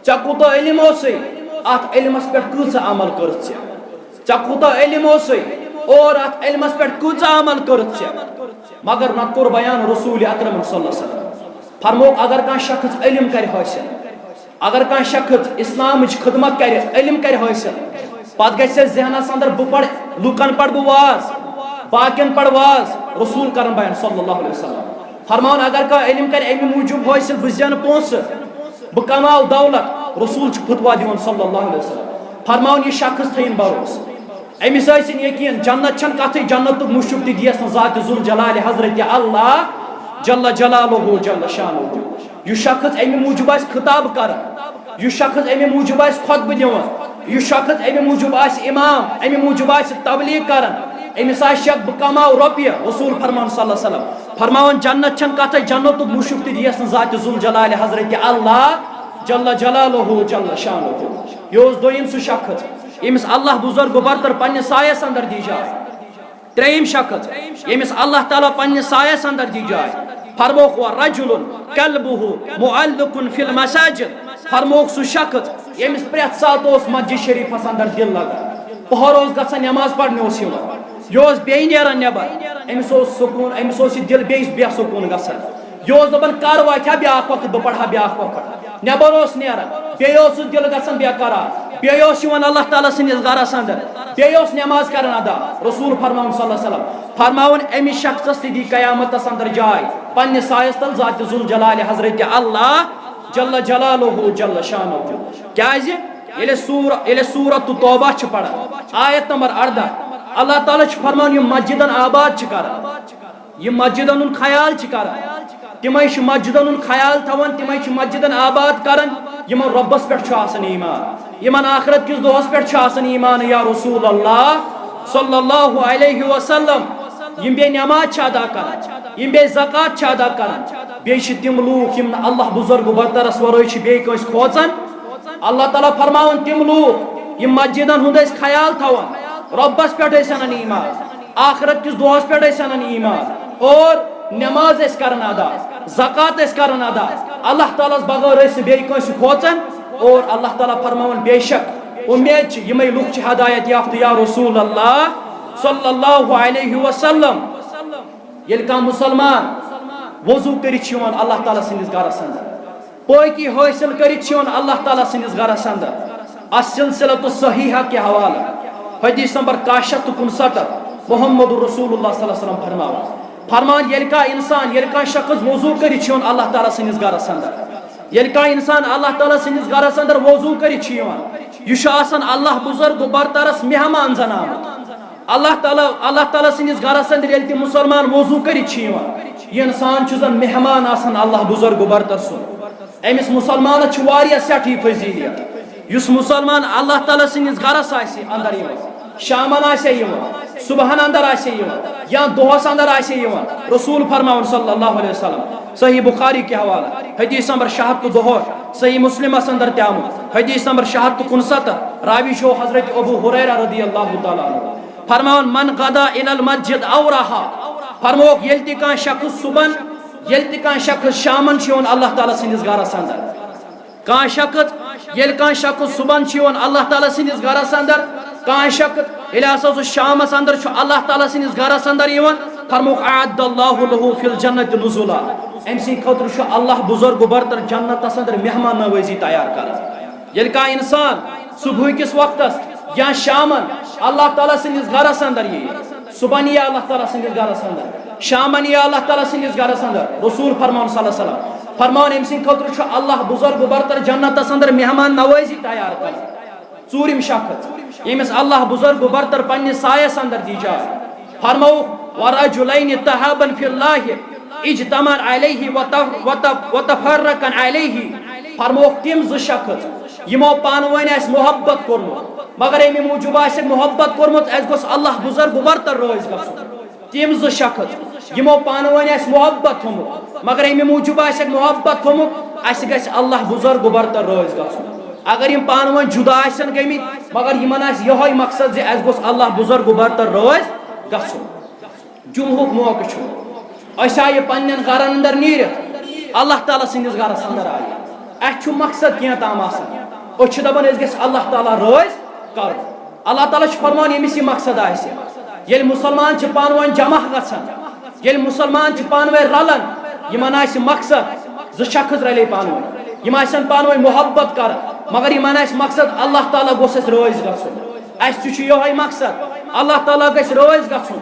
ژےٚ کوٗتاہ علم اوسُے؟ اَتھ علمَس پٮ۪ٹھ کۭژاہ عمل کٔرٕتھ ژےٚ؟ ژےٚ کوٗتاہ علم اوسُے؟ اور اَتھ علمَس پٮ۪ٹھ کۭژاہ عمل کٔرٕتھ ژےٚ؟ مگر نہ کوٚر بیان رسول اکرم صلی اللہ علیہ وسلم۔ فرمووُکھ، اگر کانٛہہ شخص علم کرِ حٲصِل، اگر کانٛہہ شخص اسلامٕچ خدمت کرِ، علم کرِ حٲصِل، پتہٕ گژھِ ذہنس اندر، بہٕ پرٕ، لوٗکن پرٕ بہٕ واز، باقین پرٕ واز، رسول کرن بیان صلی اللہ علیہ وسلم۔ فرماوان، اگر کانٛہہ علم کرِ اَمہِ موٗجوٗب حٲصِل، بہٕ زینہٕ پونٛسہٕ، بہٕ کماو دولت، رسول چھُ فتوا دِوان صلی اللہ علیہ وسلم۔ فرماوان، یہِ شخص تھٲیِن بھروسہٕ، أمِس ٲسِن یقین، جنت چھَنہٕ کتھٕے، جنتُک مُشُک تہِ دِیَس نہٕ ذات ذوالجلال حضرت اللہ جل جلالہ جل شانہ۔ یُس شخص اَمہِ موٗجوٗب آسہِ خطاب کران، یُس شخص اَمہِ موٗجوٗب آسہِ خطبہٕ دِوان، یُس شخص اَمہِ موٗجوٗب آسہِ امام، اَمہِ موٗجوٗب آسہِ تبلیغ کران، أمِس آسہِ شک بہٕ کماو رۄپیہِ، رسول فرمان صلی اللہ علیہ وسلم فرماوان، جنت چھَنہٕ کتھٕے، جنتُک مُشُک تہِ دِیَس نہٕ ذات ذوالجلال حضرت اللہ جل جلالہ جل شانہ۔ یہِ اوس دوٚیِم سُہ شخص، ییٚمِس اللہ بزرگ و برتر پننِس سایس اندر دی جاے۔ ترٛیٚیِم شخص، ییٚمِس اللہ تعالیٰ پننِس سایس اندر دی جاے۔ فرمووُکھ، "ورجل قلبہ معلق فی المساجد"۔ فرمووُکھ، سُہ شخص ییٚمِس پرٛٮ۪تھ ساتہٕ اوس مسجد شریفس اندر دل لگان۔ پہر اوس گژھان، نماز پرنہِ اوس یِوان۔ یہِ اوس بیٚیہِ نیران نٮ۪بر۔ أمِس اوس سکوٗن، أمِس اوس یہِ دل بیٚیِس بے سکوٗن گژھان۔ یہِ اوس دَپان، کر واتہِ ہا بیٛاکھ وقت، بہٕ پرٕ ہا بیٛاکھ وقت۔ نٮ۪بر اوس نیران، بیٚیہِ اوسُس دِل گژھان بے قرار، بیٚیہِ اوس یِوان اللہ تعالیٰ سٕنٛدِس گرس اندر، بیٚیہِ اوس نٮ۪ماز کران ادا۔ رسول فرماوُن صلی اللہ علیہ وسلم فرماوُن، أمِس شخصس تہِ دی قیامتس اندر جاے پننہِ سایس تل ذات ذوالجلال حضرت اللہ جل جلالہ جل شانہ۔ کیازِ؟ ییٚلہِ سور-، ییٚلہِ سورت توبہ چھِ پران، آیت نمبر اردہ، اللہ تعالیٰ چھُ فرماوان، یِم مسجدن آباد چھِ کران، یِم مسجدن ہُنٛد خیال چھِ کران، تِمے چھِ مسجدن ہُنٛد خیال تھاوان، تِمے چھِ مسجدن آباد کران، یِمن رۄبس پٮ۪ٹھ چھُ آسان ایمان، یِمن آخرت کِس دۄہس پٮ۪ٹھ چھُ آسان ایمان۔ یا رسول اللہ صلی اللہ علیہ وسلم، یِم بیٚیہِ نماز چھِ ادا کران، یِم بیٚیہِ زکوٰۃ چھِ ادا کران، بیٚیہِ چھِ تِم لوٗکھ یِم نہٕ اللہ بزرگ برترس ورٲے چھِ بیٚیہِ کٲنٛسہِ کھوژان۔ اللہ تعالیٰ فرماوان، تِم لوٗکھ یِم مسجدن ہُنٛد ٲسۍ خیال تھاوان، رۄبس پٮ۪ٹھ ٲسۍ انان ایمان، آخرت کِس دۄہس پٮ۪ٹھ ٲسۍ انان ایمان اور نماز ٲسۍ کران ادا، زکوٰۃ ٲسۍ کران ادا، اللہ تعالیٰ ہس بغٲر ٲسۍ نہٕ بیٚیہِ کٲنٛسہِ کھوژان۔ اور اللہ تعالیٰ فرماوان، بے شک اُمید چھِ یِمے لُکھ چھِ ہدایت یافتہٕ یا رسول اللہ صلی اللہ علیہ وسلم۔ ییٚلہِ کانٛہہ مسلمان وضو کٔرِتھ چھُ یِوان اللہ تعالیٰ سٕنٛدِس گرس اندر، پٲکی حٲصِل کٔرِتھ چھُ یِوان اللہ تعالیٰ سٕنٛدِس گرس اندر، السلسلۃ الصحیحہ کہِ حوالہٕ، حدیث نمبر کاہ شیٚتھ تہٕ کُنسَتتھ، محمد رسول اللہ صلی اللہ علیہ وسلم فرماوان، فرمان، ییٚلہِ کانٛہہ انسان، ییٚلہِ کانٛہہ شخص وضو کٔرِتھ چھُ یِوان اللہ تعالیٰ سٕنٛدِس گرس اندر، ییٚلہِ کانٛہہ انسان اللہ تعالیٰ سٕنٛدِس گرس اندر وضو کٔرِتھ چھُ یِوان، یہِ چھُ آسان اللہ بزرگ و برترس مہمان زن آمُت۔ اللہ تعالیٰ، اللہ تعالیٰ سٕنٛدِس گرس اندر ییٚلہِ تہِ مسلمان وضو کٔرِتھ چھُ یِوان، یہِ انسان چھُ زن مہمان آسان اللہ بزرگ و برتر سُنٛد۔ أمِس مسلمانس چھِ واریاہ سٮ۪ٹھٕے فضیلیت۔ یُس مسلمان اللہ تعالیٰ سٕنٛدِس گرس آسہِ اندر یِوان، شامن آسہِ یِوان، صبحن اندر آسہِ یِوان یا دۄہس اندر آسہِ یِوان، رسول فرماوان صلی اللہ علیہ وسلم، صحیح بخاری کہِ حوالہٕ، حدیث نمبر شےٚ ہتھ تہٕ دُہٲٹھ، صحیح مسلمس اندر تہِ آمُت، حدیث نمبر شےٚ ہتھ تہٕ کُنسَتتھ، راوی چھُ حضرت ابو ہریرہ رضی اللہ تعالیٰ عنہ۔ فرماوان، "من غدا الی المسجد او رہا"، فرمووُکھ، ییٚلہِ تہِ کانٛہہ شخص صبحن، ییٚلہِ تہِ کانٛہہ شخص شامن چھُ یِوان اللہ تعالیٰ سٕنٛدِس گرس اندر، کانٛہہ شخص، ییٚلہِ کانٛہہ شخص صبحن چھُ یِوان اللہ تعالیٰ سٕنٛدِس گرس اندر، کانٛہہ شخص ییٚلہِ ہسا سُہ شامس اندر چھُ اللہ تعالیٰ سٕنٛدِس گرس اندر یِوان، فرمووُکھ، "اعد اللہ لہ فی الجنت نزلا"، أمۍ سٕنٛدِ خٲطرٕ چھُ اللہ بزرگ و برتر جنتس اندر مہمان نوازی تیار کران۔ ییٚلہِ کانٛہہ انسان صبحٕکِس وقتس یا شامن اللہ تعالیٰ سٕنٛدِس گرس اندر ییہِ، صبحن ییہِ اللہ تعالیٰ سٕنٛدِس گرس اندر، شامن ییہِ اللہ تعالیٰ سٕنٛدِس گرس اندر، رسول فرماوان صلی اللہ علیہ وسلم، فرماوان، أمۍ سٕنٛدِ خٲطرٕ چھُ اللہ بزرگ و برتر جنتس اندر مہمان نوازی تیار کران۔ ژوٗرِم شخص، ییٚمِس اللہ بزرگ و برتر پننِس سایس اندر دی جاے۔ فرمووُکھ، "ورجلین تحابا فی اللہ اجتمع علیہ وت-، وت-، وتفرقا علیہ"۔ فرمووُکھ، تِم زٕ شخص یِمو پانہٕ ؤنۍ آسہِ محبت کوٚرمُت، مگر اَمہِ موٗجوٗب آسہِ محبت کوٚرمُت، اَسہِ گوٚژھ اللہ بزرگ و برتر رٲضۍ گژھُن۔ تِم زٕ شخص یِمو پانہٕ ؤنۍ آسہِ محبت تھوٚمُت، مگر اَمہِ موٗجوٗب آسٮ۪کھ محبت تھوٚمُت، اَسہِ گژھِ اللہ بزرگ و برتر رٲضۍ گژھُن۔ اگر یِم پانہٕ ؤنۍ جُدا آسن گٔمٕتۍ، مگر یِمن آسہِ یِہوٚے مقصد زِ اَسہِ گوٚژھ اللہ بزرگ و برتر رٲضۍ گژھُن۔ جمعہُک موقعہٕ چھُ، أسۍ آیہِ پننٮ۪ن گرن اندر نیٖرِتھ، اللہ تعالیٰ سٕنٛدِس گرس اندر آیہِ۔ اَسہِ چھُ مقصد کینٛہہ تام آسان، أسۍ چھِ دپان أسۍ گژھِ اللہ تعالیٰ رٲضۍ کرُن۔ اللہ تعالیٰ چھُ فرماوان، ییٚمِس یہِ مقصد آسہِ، ییٚلہِ مُسلمان چھِ پانہٕ ؤنۍ جمع گژھان، ییٚلہِ مُسلمان چھِ پانہٕ ؤنۍ رلان، یِمن آسہِ مقصد، زٕ شخص رلے پانہٕ ؤنۍ، یِم آسن پانہٕ ؤنۍ محبت کران، مگر یِمن آسہِ مقصد اللہ تعالیٰ گوٚژھ اَسہِ رٲضۍ گژھُن، اَسہِ تہِ چھُ یِہوٚے مقصد، اللہ تعالیٰ گژھِ رٲضۍ گژھُن،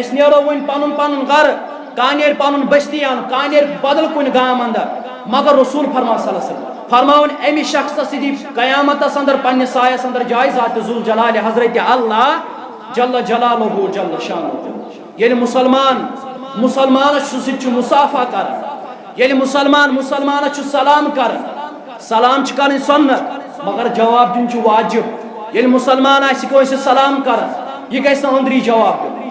أسۍ نیرو وۄنۍ پنُن پنُن گرٕ، کانٛہہ نیرِ پنُن بستی اَنُن، کانٛہہ نیرِ بدل کُنہِ گام اندر، مگر رسول فرمان صلی اللہ علیہ وسلم فرماوان، اَمہِ شخصس تہِ دی قیامتس اندر پننِس سایس اندر جاے ذات ذوالجلال حضرت اللہ جل جلالہ جل شانہ۔ ییٚلہِ مُسلمان مُسلمانس چھُ سۭتۍ چھُ مصافحہ کران، ییٚلہِ مُسلمان مُسلمانس چھُ سلام کران، سلام چھِ کرٕنۍ سُنت، مگر جواب دیُن چھُ واجب۔ ییٚلہِ مُسلمان آسہِ کٲنٛسہِ سلام کران، یہِ گژھِ نہٕ أنٛدری جواب دیُن۔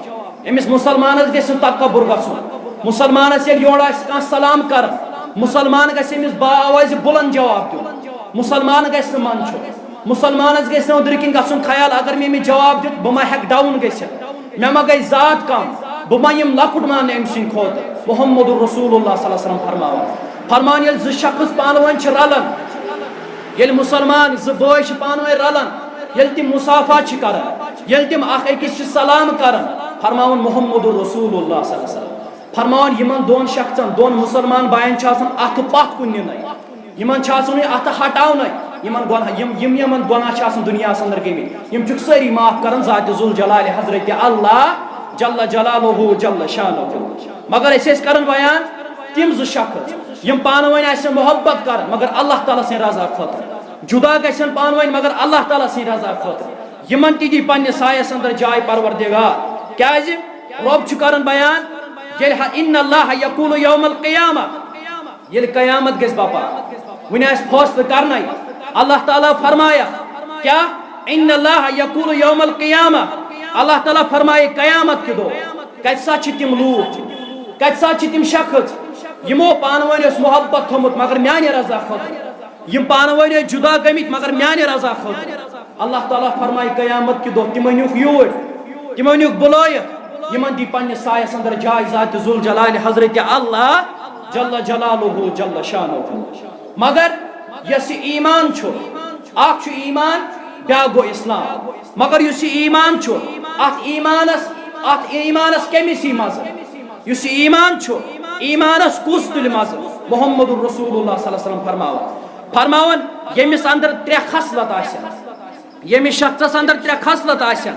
أمِس مُسلمانس گژھِ نہٕ تکبر گژھُن۔ مُسلمانس ییٚلہِ یورٕ آسہِ کانٛہہ سلام کران، مُسلمان گژھِ أمِس با آوازِ بُلند جواب دیُن۔ مُسلمان گژھِ نہٕ منٛدچھُن۔ مُسلمانس گژھِ نہٕ أنٛدرٕ کِنۍ گژھُن خیال، اگر مےٚ أمِس جواب دیُت، بہٕ ما ہٮ۪کہٕ ڈاوُن گٔژھِتھ، مےٚ ما گژھِ ذات کم، بہٕ ما یِمہٕ لۄکُٹ ماننہٕ أمۍ سٕنٛدِ کھۄتہٕ۔ محمد رسول اللہ صلی اللہ علیہ وسلم فرماوان، فرمان، ییٚلہِ زٕ شخص پانہٕ ؤنۍ چھِ رلان، ییٚلہِ مُسلمان زٕ بٲے چھِ پانہٕ ؤنۍ رلان، ییٚلہِ تِم مصافحہ چھِ کران، ییٚلہِ تِم اکھ أکِس چھِ سلام کران، فرماوان محمد رسول اللہ صلی اللہ علیہ وسلم، فرماوان، یِمن دۄن شخصن، دۄن مُسلمان باین چھُ آسان اتھٕ پتھ کُن نِنَے۔ یِمن چھُ آسان یہِ اتھٕ ہٹاونَے۔ یِمن گۄناہ، یِم، یِم یِمن گۄناہ چھِ آسان دُنیاہَس اندر گٔمٕتۍ، یِم چھِکھ سٲری معاف کران ذاتِ ذوالجلالِ حضرتِ اللہ جل جلالہ جل شانہ۔ مگر أسۍ ٲسۍ کران بیان تِم زٕ شخص، یِم پانہٕ ؤنۍ آسن محبت کران، مگر اللہ تعالیٰ سٕنٛدِ رضا خٲطرٕ۔ جُدا گژھن پانہٕ ؤنۍ، مگر اللہ تعالیٰ سٕنٛدِ رضا خٲطرٕ۔ یِمن تہِ دی پننِس سایس اندر جاے پروردگار۔ کیازِ؟ رۄب چھُ کران بیان، ییٚلہِ ہا، ان اللہ یقول یوم القیامہ، ییٚلہِ قیامت گژھِ بپا، وُنہِ آسہِ فٲصلہٕ کرنَے۔ اللہ تعالیٰ فرمایکھ کیٛاہ؟ ان اللہ یقول یوم القیامہ، اللہ تعالیٰ فرمایہِ قیامت کہِ دۄہ، کتہِ سا چھِ تِم لوٗکھ، کتہِ سا چھِ تِم شخص، یِمو پانہٕ ؤنۍ اوس محبت تھوٚمُت مگر میانہِ رضا خٲطرٕ، یِم پانہٕ ؤنۍ ٲسۍ جُدا گٔمٕتۍ مگر میانہِ رضا خٲطرٕ۔ اللہ تعالیٰ فرمایہِ قیامت کہِ دۄہ، تِمو نیوٗکھ یوٗرۍ، تِمو نیوٗکھ بُلٲیِتھ، یِمن دی پننِس سایس اندر جاے ذاتِ ذوالجلالِ حضرتِ اللہ جل جلالہ جل شانہ۔ مگر یۄس یہِ ایمان چھُ، اکھ چھُ ایمان، بیاکھ گوٚو اسلام۔ مگر یُس یہِ ایمان چھُ، اتھ ایمانس، اتھ ایمانس کٔمِس یی مزٕ؟ یُس یہِ ایمان چھُ، ایمانس کُس تُلہِ مزٕ؟ محمد رسول اللہ صلی اللہ علیہ وسلم فرماوان، فرماوان، ییٚمِس اندر ترٛےٚ خصلت آسن، ییٚمِس شخصس اندر ترٛےٚ خصلت آسن،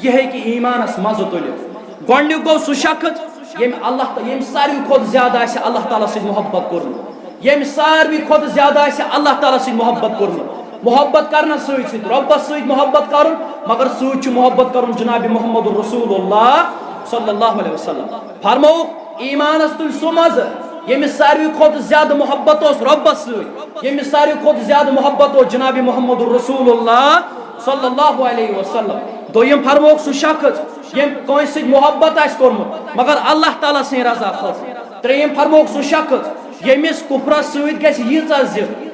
یہِ ہیٚکہِ ایمانس مزٕ تُلِتھ۔ گۄڈٕنیُک گوٚو سُہ شخص، ییٚمۍ اللہ تع-، ییٚمۍ ساروی کھۄتہٕ زیادٕ آسہِ اللہ تعالیٰ سۭتۍ محبت کوٚرمُت، ییٚمۍ ساروی کھۄتہٕ زیادٕ آسہِ اللہ تعالیٰ سۭتۍ محبت کوٚرمُت۔ محبت کرنس سۭتۍ سۭتۍ رۄبس سۭتۍ محبت کرُن، مگر سۭتۍ چھُ محبت کرُن جناب محمد رسول اللہ صلی اللہ علیہ وسلم۔ فرمووُکھ، ایمانس تُلۍ سُہ مزٕ، ییٚمِس ساروی کھۄتہٕ زیادٕ محبت اوس رۄبس سۭتۍ، ییٚمِس ساروی کھۄتہٕ زیادٕ محبت اوس جناب محمد رسول اللہ صلی اللہ علیہ وسلم۔ دوٚیِم فرمووُکھ سُہ شخص، ییٚمۍ کٲنٛسہِ سۭتۍ محبت آسہِ کوٚرمُت مگر اللہ تعالیٰ سٕنٛدِ رضا خٲطرٕ۔ ترٛیٚیِم فرمووُکھ سُہ شخص، ییٚمِس کُفرس سۭتۍ گژھِ ییٖژاہ ضد،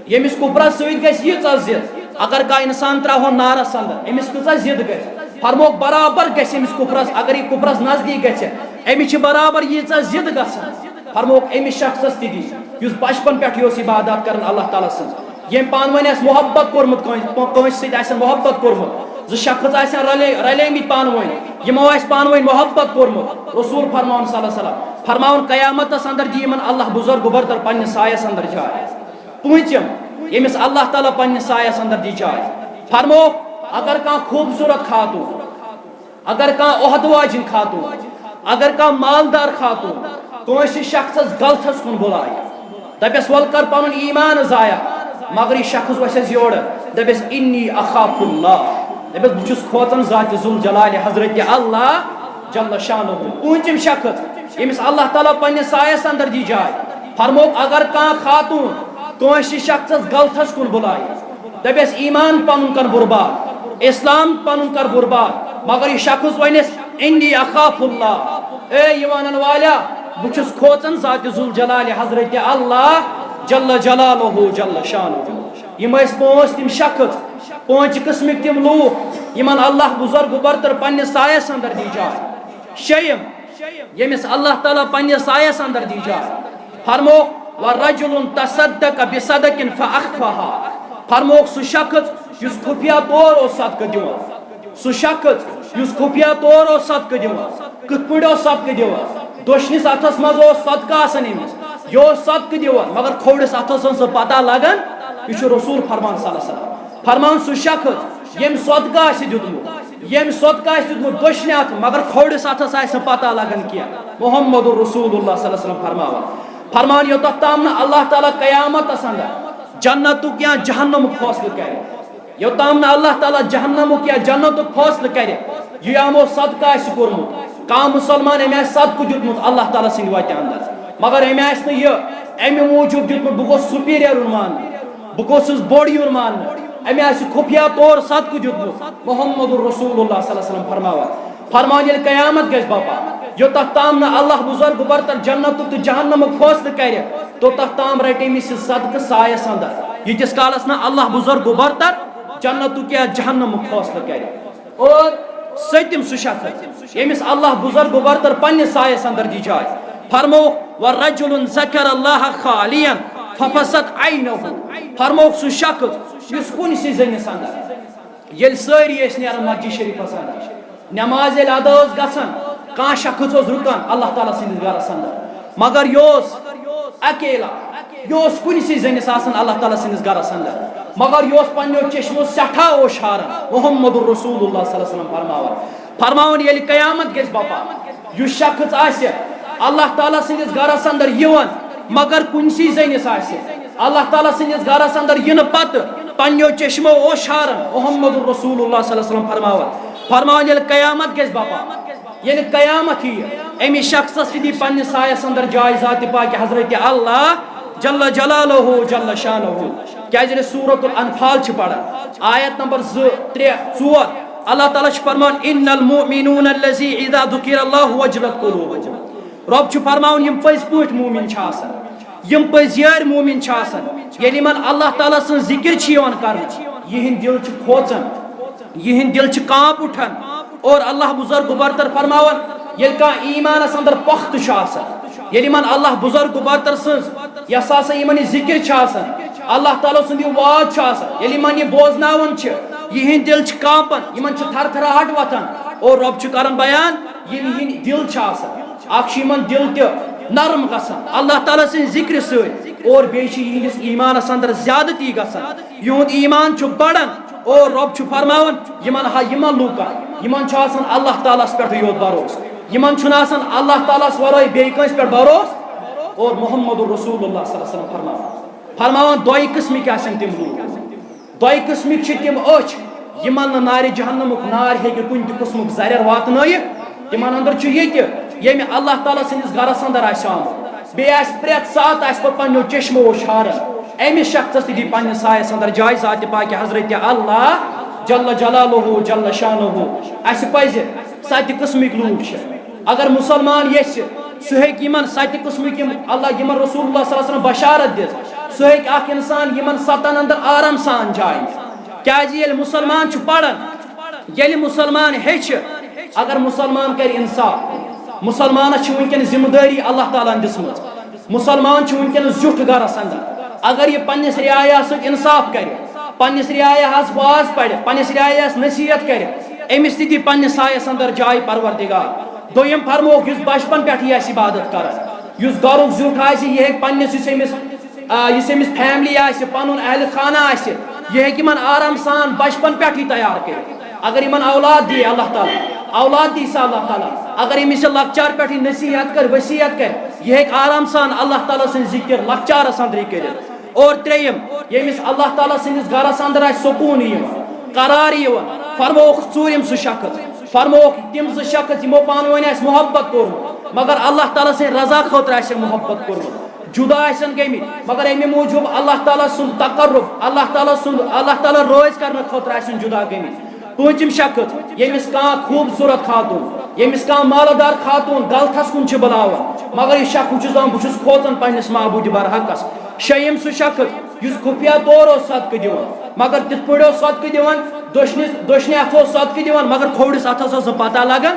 ییٚمِس کُفرس سۭتۍ گژھِ ییٖژاہ ضد، اگر کانٛہہ انسان ترٛاوہون نارس اندر، أمِس کۭژاہ ضد گژھِ؟ فرمووُکھ، برابر گژھِ أمِس کُفرس، اگر یہِ کُفرس نزدیٖک گژھِ، أمِس چھِ برابر ییٖژاہ ضد گژھان۔ فرمووُکھ، أمِس شخصس تہِ دی، یُس بچپن پٮ۪ٹھٕے اوس عبادت کران اللہ تعالیٰ سٕنٛز، ییٚمۍ پانہٕ ؤنۍ آسہِ محبت کوٚرمُت کٲنٛسہِ، کٲنٛسہِ سۭتۍ آسن محبت کوٚرمُت، زٕ شخص آسن رلے رلیمٕتۍ پانہٕ ؤنۍ، یِمو آسہِ پانہٕ ؤنۍ محبت کوٚرمُت۔ رسول فرماوان صلی اللہ علیہ وسلم فرماوان، قیامتس اندر دی یِمن اللہ بزرگ برتر پننِس سایس اندر جاے۔ پوٗنٛژِم، ییٚمِس اللہ تعالیٰ پننِس سایس اندر دی جاے۔ فرمووُکھ، اگر کانٛہہ خوٗبصوٗرت خاتوٗن، اگر کانٛہہ عہدٕ واجِنۍ خاتوٗن، اگر کانٛہہ مالدار خاتوٗن کٲنٛسہِ شخصس غلطس کُن بُلایہِ، دپٮ۪س، ول کر پنُن ایمان ضایع، مگر یہِ شخص وسٮ۪س یورٕ، دپٮ۪س، انی اخاف اللہ، دپٮ۪س، بہٕ چھُس کھوژان ذات ذوالجلال حضرت اللہ جل شانہ۔ پوٗنٛژِم شخص، ییٚمِس اللہ تعالیٰ پننِس سایس اندر دی جاے، فرمووُکھ، اگر کانٛہہ خاتوٗن کٲنٛسہِ شخصس غلطس کُن بُلایہِ، دپٮ۪س، ایمان پنُن کر برباد، اسلام پنُن کر برباد، مگر یہِ شخص ونٮ۪س، انی اخاف اللہ، اے ایمان والیا، بہٕ چھُس کھوژان ذات ذوالجلال حضرت اللہ جل جلالہ جل شانہ۔ یِم ٲسۍ پانٛژھ تِم شخص، پانٛژِ قٕسمٕکۍ تِم لوٗکھ، یِمن اللہ بزرگ برتر پننِس سایس اندر دی جاے۔ شیٚیِم، ییٚمِس اللہ تعالیٰ پننِس سایس اندر دی جاے۔ فرمووُکھ، ورجل تصدق بصدقة فأخفاها۔ فرمووُکھ، سُہ شخص یُس خفیہ طور اوس صدقہٕ دِوان، سُہ شخص یُس خفیہ طور اوس صدقہٕ دِوان۔ کِتھ پٲٹھۍ اوس صدقہٕ دِوان؟ دٔچھنِس اتھس منٛز اوس صدقہٕ آسان أمِس، یہِ اوس صدقہٕ دِوان، مگر کھوورِس اتھس ٲس نہٕ پتہ لگان۔ یہِ چھُ رسول فرمان صلی اللہ علیہ وسلم فرمان، سُہ شخص ییٚمۍ صدقہٕ آسہِ دیُتمُت، ییٚمۍ صدقہٕ آسہِ دیُتمُت دٔچھنہِ اتھٕ، مگر کھوورِس اتھس آسہِ نہٕ پتہ لگان کینٛہہ۔ محمد رسول اللہ صلی اللہ علیہ وسلم فرماوان، فرمان، یوٚتتھ تام نہٕ اللہ تعالیٰ قیامتس اندر جنتُک یا جہنمُک فٲصلہٕ کرِ، یوٚتام نہٕ اللہ تعالیٰ جہنمُک یا جنتُک فٲصلہٕ کرِ، یہِ یِمو صدقہٕ آسہِ کوٚرمُت، کانٛہہ مسلمان أمۍ آسہِ صدقہٕ دیُتمُت اللہ تعالیٰ سٕنٛدِ وتہِ اندر، مگر أمۍ آسہِ نہٕ یہِ امہِ موٗجوٗب دیُتمُت، بہٕ گوٚژھُس superior یُن ماننہٕ، بہٕ گوٚژھُس بوٚڑ یُن ماننہٕ، أمۍ آسہِ خفیہ طور صدقہٕ دیُتمُت۔ محمد رسول اللہ صلی اللہ علیہ وسلم فرماوان، فرمان، ییٚلہِ قیامت گژھِ بپا، یوٚتتھ تام نہٕ اللہ بزرگ برتر جنتُک تہٕ جہنمُک فٲصلہٕ کرِ، توٚتتھ تام رٹہِ أمِس یہِ صدقہٕ سایس اندر، ییٖتِس کالس نہٕ اللہ بزرگ برتر جنتُک یا جہنمُک فٲصلہٕ کرِ۔ اور سٔتِم سُہ شخص، ییٚمِس اللہ بزرگ برتر پننِس سایس اندر دی جاے، فرمووُکھ، ورجل ذکر اللہ خالیا ففضت عینہ۔ فرمووُکھ، سُہ شخص یُس کُنہِ سٕے زٔنِس اندر، ییٚلہِ سٲری ٲسۍ نیران مسجد شریفس اندر، نماز ییٚلہِ ادا ٲس گژھان، کانٛہہ شخص اوس رُکان اللہ تعالیٰ سٕنٛدِس گرس اندر، مگر یہِ اوس اکیلا، یہِ اوس کُنہِ سٕے زٔنِس آسان اللہ تعالیٰ سٕنٛدِس گرس اندر، مگر یہِ اوس پننیو چشمو سٮ۪ٹھاہ اوشاران۔ محمد رسول اللہ صلی اللہ علیہ وسلم فرماوان، فرماوان، ییٚلہِ قیامت گژھِ بپا، یُس شخص آسہِ اللہ تعالیٰ سٕنٛدِس گرس اندر یِوان، مگر کُنسی زٔنِس آسہِ اللہ تعالیٰ سٕنٛدِس گرس اندر یِنہٕ پتہٕ پننیو چشمو اوشارن۔ محمد رسول اللہ صلی اللہ علیہ وسلم فرماوان، فرماوان، ییٚلہِ قیامت گژھِ بپا، ییٚلہِ قیامت یِیہِ، أمِس شخصس تہِ دی پننِس سایس اندر جاے ذات پاک حضرت اللہ جل جلالہ جل شانہ۔ کیازِ ییٚلہِ سورۃ الانفال چھِ پران، آیت نمبر زٕ، ترٛےٚ، ژور، اللہ تعالیٰ چھُ فرمان، ان المؤمنون الذی اذا ذکر اللہ وجلت قلوبہم۔ رۄب چھُ فرماوان، یِم پٔزۍ پٲٹھۍ مومِن چھِ آسان، یِم پٔزۍ یٲرۍ مومِن چھِ آسان، ییٚلہِ یِمن اللہ تعالیٰ سٕنٛز ذِکِر چھِ یِوان کرنہٕ، یِہِنٛدۍ دِل چھِ کھوژان، یِہِنٛدۍ دِل چھِ کانپ اُٹھان۔ اور اللہ بزرگ برتر فرماوان، ییٚلہِ کانٛہہ ایٖمانس اندر پۄختہٕ چھُ آسان، ییٚلہِ یِمن اللہ بزرگ برتر سٕنٛز، یۄس ہسا یِمن یہِ ذِکِر چھِ آسان، اللہ تعالیٰ سُنٛد یہِ واز چھُ آسان، ییٚلہِ یِمن یہِ بوزناوان چھِ، یِہِنٛدۍ دِل چھِ کانپان، یِمن چھِ تھرتھراہٹ وۄتھان۔ اور رۄب چھُ کران بیان، یِم یِہِنٛدۍ دِل چھِ آسان، اکھ چھُ یِمن دِل تہِ نرم گژھان اللہ تعالیٰ سٕنٛدِ ذِکرِ سۭتۍ، اور بیٚیہِ چھِ یِہِنٛدِس ایٖمانس اندر زیادتی گژھان، یِہُنٛد ایٖمان چھُ بڑان۔ اور رۄب چھُ فرماوان، یِمن ہا، یِمن لوٗکن، یِمن چھُ آسان اللہ تعالیٰ ہس پٮ۪ٹھٕے یوت بھروسہٕ، یِمن چھُنہٕ آسان اللہ تعالیٰ ہس ورٲے بیٚیہِ کٲنٛسہِ پٮ۪ٹھ بھروسہٕ۔ اور محمد رسول اللہ صلی اللہ علیہ وسلم فرماوان، فرماوان، دۄیہِ قٕسمٕکۍ آسن تِم لوٗکھ۔ دۄیہِ قٕسمٕکۍ چھِ تِم أچھ، یِمن نہٕ نارِ جہنمُک نار ہیٚکہِ کُنہِ تہِ قٕسمُک زرٮ۪ر واتنٲیِتھ۔ تِمن اندر چھُ یہِ تہِ، ییٚمہِ اللہ تعالیٰ سٕنٛدِس گرس اندر آسہِ آمُت، بیٚیہِ آسہِ پرٛٮ۪تھ ساتہٕ آسہِ پتہٕ پننیو چشمو وٕچھارن۔ أمِس شخصس تہِ دی پننِس سایس اندر جاے ذاتِ پاکِ حضرت اللہ جل جلالہ جل شانہ۔ اسہِ پزِ، ستہِ قٕسمٕکۍ لوٗکھ چھِ۔ اگر مسلمان یژھِ، سُہ ہیٚکہِ یِمن ستہِ قٕسمٕکۍ یِم اللہ، یِمن رسول اللہ صلی اللہ علیہ وسلم بشارت دِژ، سُہ ہیٚکہِ اکھ انسان یِمن ستن اندر آرام سان جاے نِتھ۔ کیازِ ییٚلہِ مسلمان چھُ پران، ییٚلہِ مسلمان ہیٚچھِ، اگر مسلمان کرِ انصاف، مسلمانس چھِ وٕنکیٚن ذمہٕ دٲری اللہ تعالیٰ ہن دِژمٕژ، مسلمان چھُ وٕنکیٚنس زیُٹھ گرس اندر، اگر یہِ پننِس رعایا سۭتۍ انصاف کرِ، پننِس رعایاہس واز پرِ، پننِس رعایاہس نصیحت کرِ، أمِس تہِ دی پننِس سایس اندر جاے پروردگار۔ دوٚیِم فرمووُکھ، یُس بچپن پٮ۪ٹھٕے آسہِ عبادت کران، یُس گرُک زیُٹھ آسہِ، یہِ ہیٚکہِ پننِس، یُس أمِس، آ، یُس أمِس فیملی آسہِ، پنُن اہل خانہ آسہِ، یہِ ہیٚکہِ یِمن آرام سان بچپن پٮ۪ٹھٕے تیار کٔرِتھ۔ اگر یِمن اولاد دِیہِ اللہ تعالیٰ، اولاد دِیہِ سا اللہ تعالیٰ، اگر أمِس یہِ لۄکچار پٮ۪ٹھٕے نصیحت کرِ، وصیت کرِ، یہِ ہیٚکہِ آرام سان اللہ تعالیٰ سٕنٛز ذکر لۄکچارس اندرٕے کٔرِتھ۔ اور ترٛیٚیِم، ییٚمِس اللہ تعالیٰ سٕنٛدِس گرس اندر آسہِ سکوٗن یِوان، قرار یِوان، فرمووُکھ ژوٗرِم سُہ شخص، فرمووُکھ تِم زٕ شخص یِمو پانہٕ ؤنۍ آسہِ محبت کوٚرمُت، مگر اللہ تعالیٰ سٕنٛدِ رضا خٲطرٕ آسہِ محبت کوٚرمُت، جدا آسن گٔمٕتۍ، مگر اَمہِ موٗجوٗب اللہ تعالیٰ سُنٛد تقرب، اللہ تعالیٰ سُنٛد، اللہ تعالیٰ رٲضۍ کرنہٕ خٲطرٕ آسن جدا گٔمٕتۍ۔ پوٗنٛژِم شخص، ییٚمِس کانٛہہ خوٗبصوٗرت خاتوٗن، ییٚمِس کانٛہہ مالہٕ دار خاتوٗن غلطس کُن چھِ بُلاوان، مگر یہِ شخص چھُ دَپان، بہٕ چھُس کھوژان پننِس معبوٗدِ برحقس۔ شیٚیِم سُہ شخص، یُس خُفیہ طور اوس صدقہٕ دِوان، مگر تِتھ پٲٹھۍ اوس صدقہٕ دِوان، دٔچھنِس، دٔچھنہِ اَتھٕ اوس صدقہٕ دِوان، مگر کھوورِس اَتھس ٲس نہٕ پتہ لگان،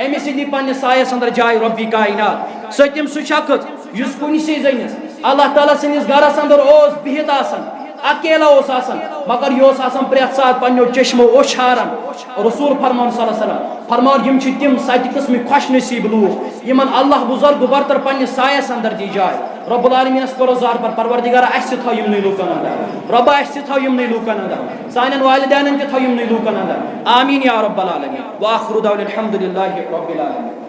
أمِس تہِ دی پننِس سایس اندر جاے رۄبِ کائنات۔ سٔتِم سُہ شخص، یُس کُنہِ سٕے زٔنِس اللہ تعالیٰ سٕنٛدِس گرس اندر اوس بِہِتھ آسان، اکیلا اوس آسان، مگر یہِ اوس آسان پرٛٮ۪تھ ساتہٕ پننیو چشمو اوٚش ہاران۔ رسول فرمان صلی اللہ علیہ وسلم فرمان، یِم چھِ تِم ستہِ قٕسمٕکۍ خۄش نصیٖب لوٗکھ، یِمن اللہ بزرگ برتر پننِس سایس اندر دی جاے۔ رب العالمینس کرو زار پر، پروردگارا، اسہِ تہِ تھاو یِمنٕے لوٗکن اندر۔ ربا، اسہِ تہِ تھاو یِمنٕے لوٗکن اندر۔ سانٮ۪ن والدینن تہِ تھاو یِمنٕے لوٗکن اندر۔ آمین یا رب العالمین۔ وآخر دعوانا الحمد للہ رب العالمین۔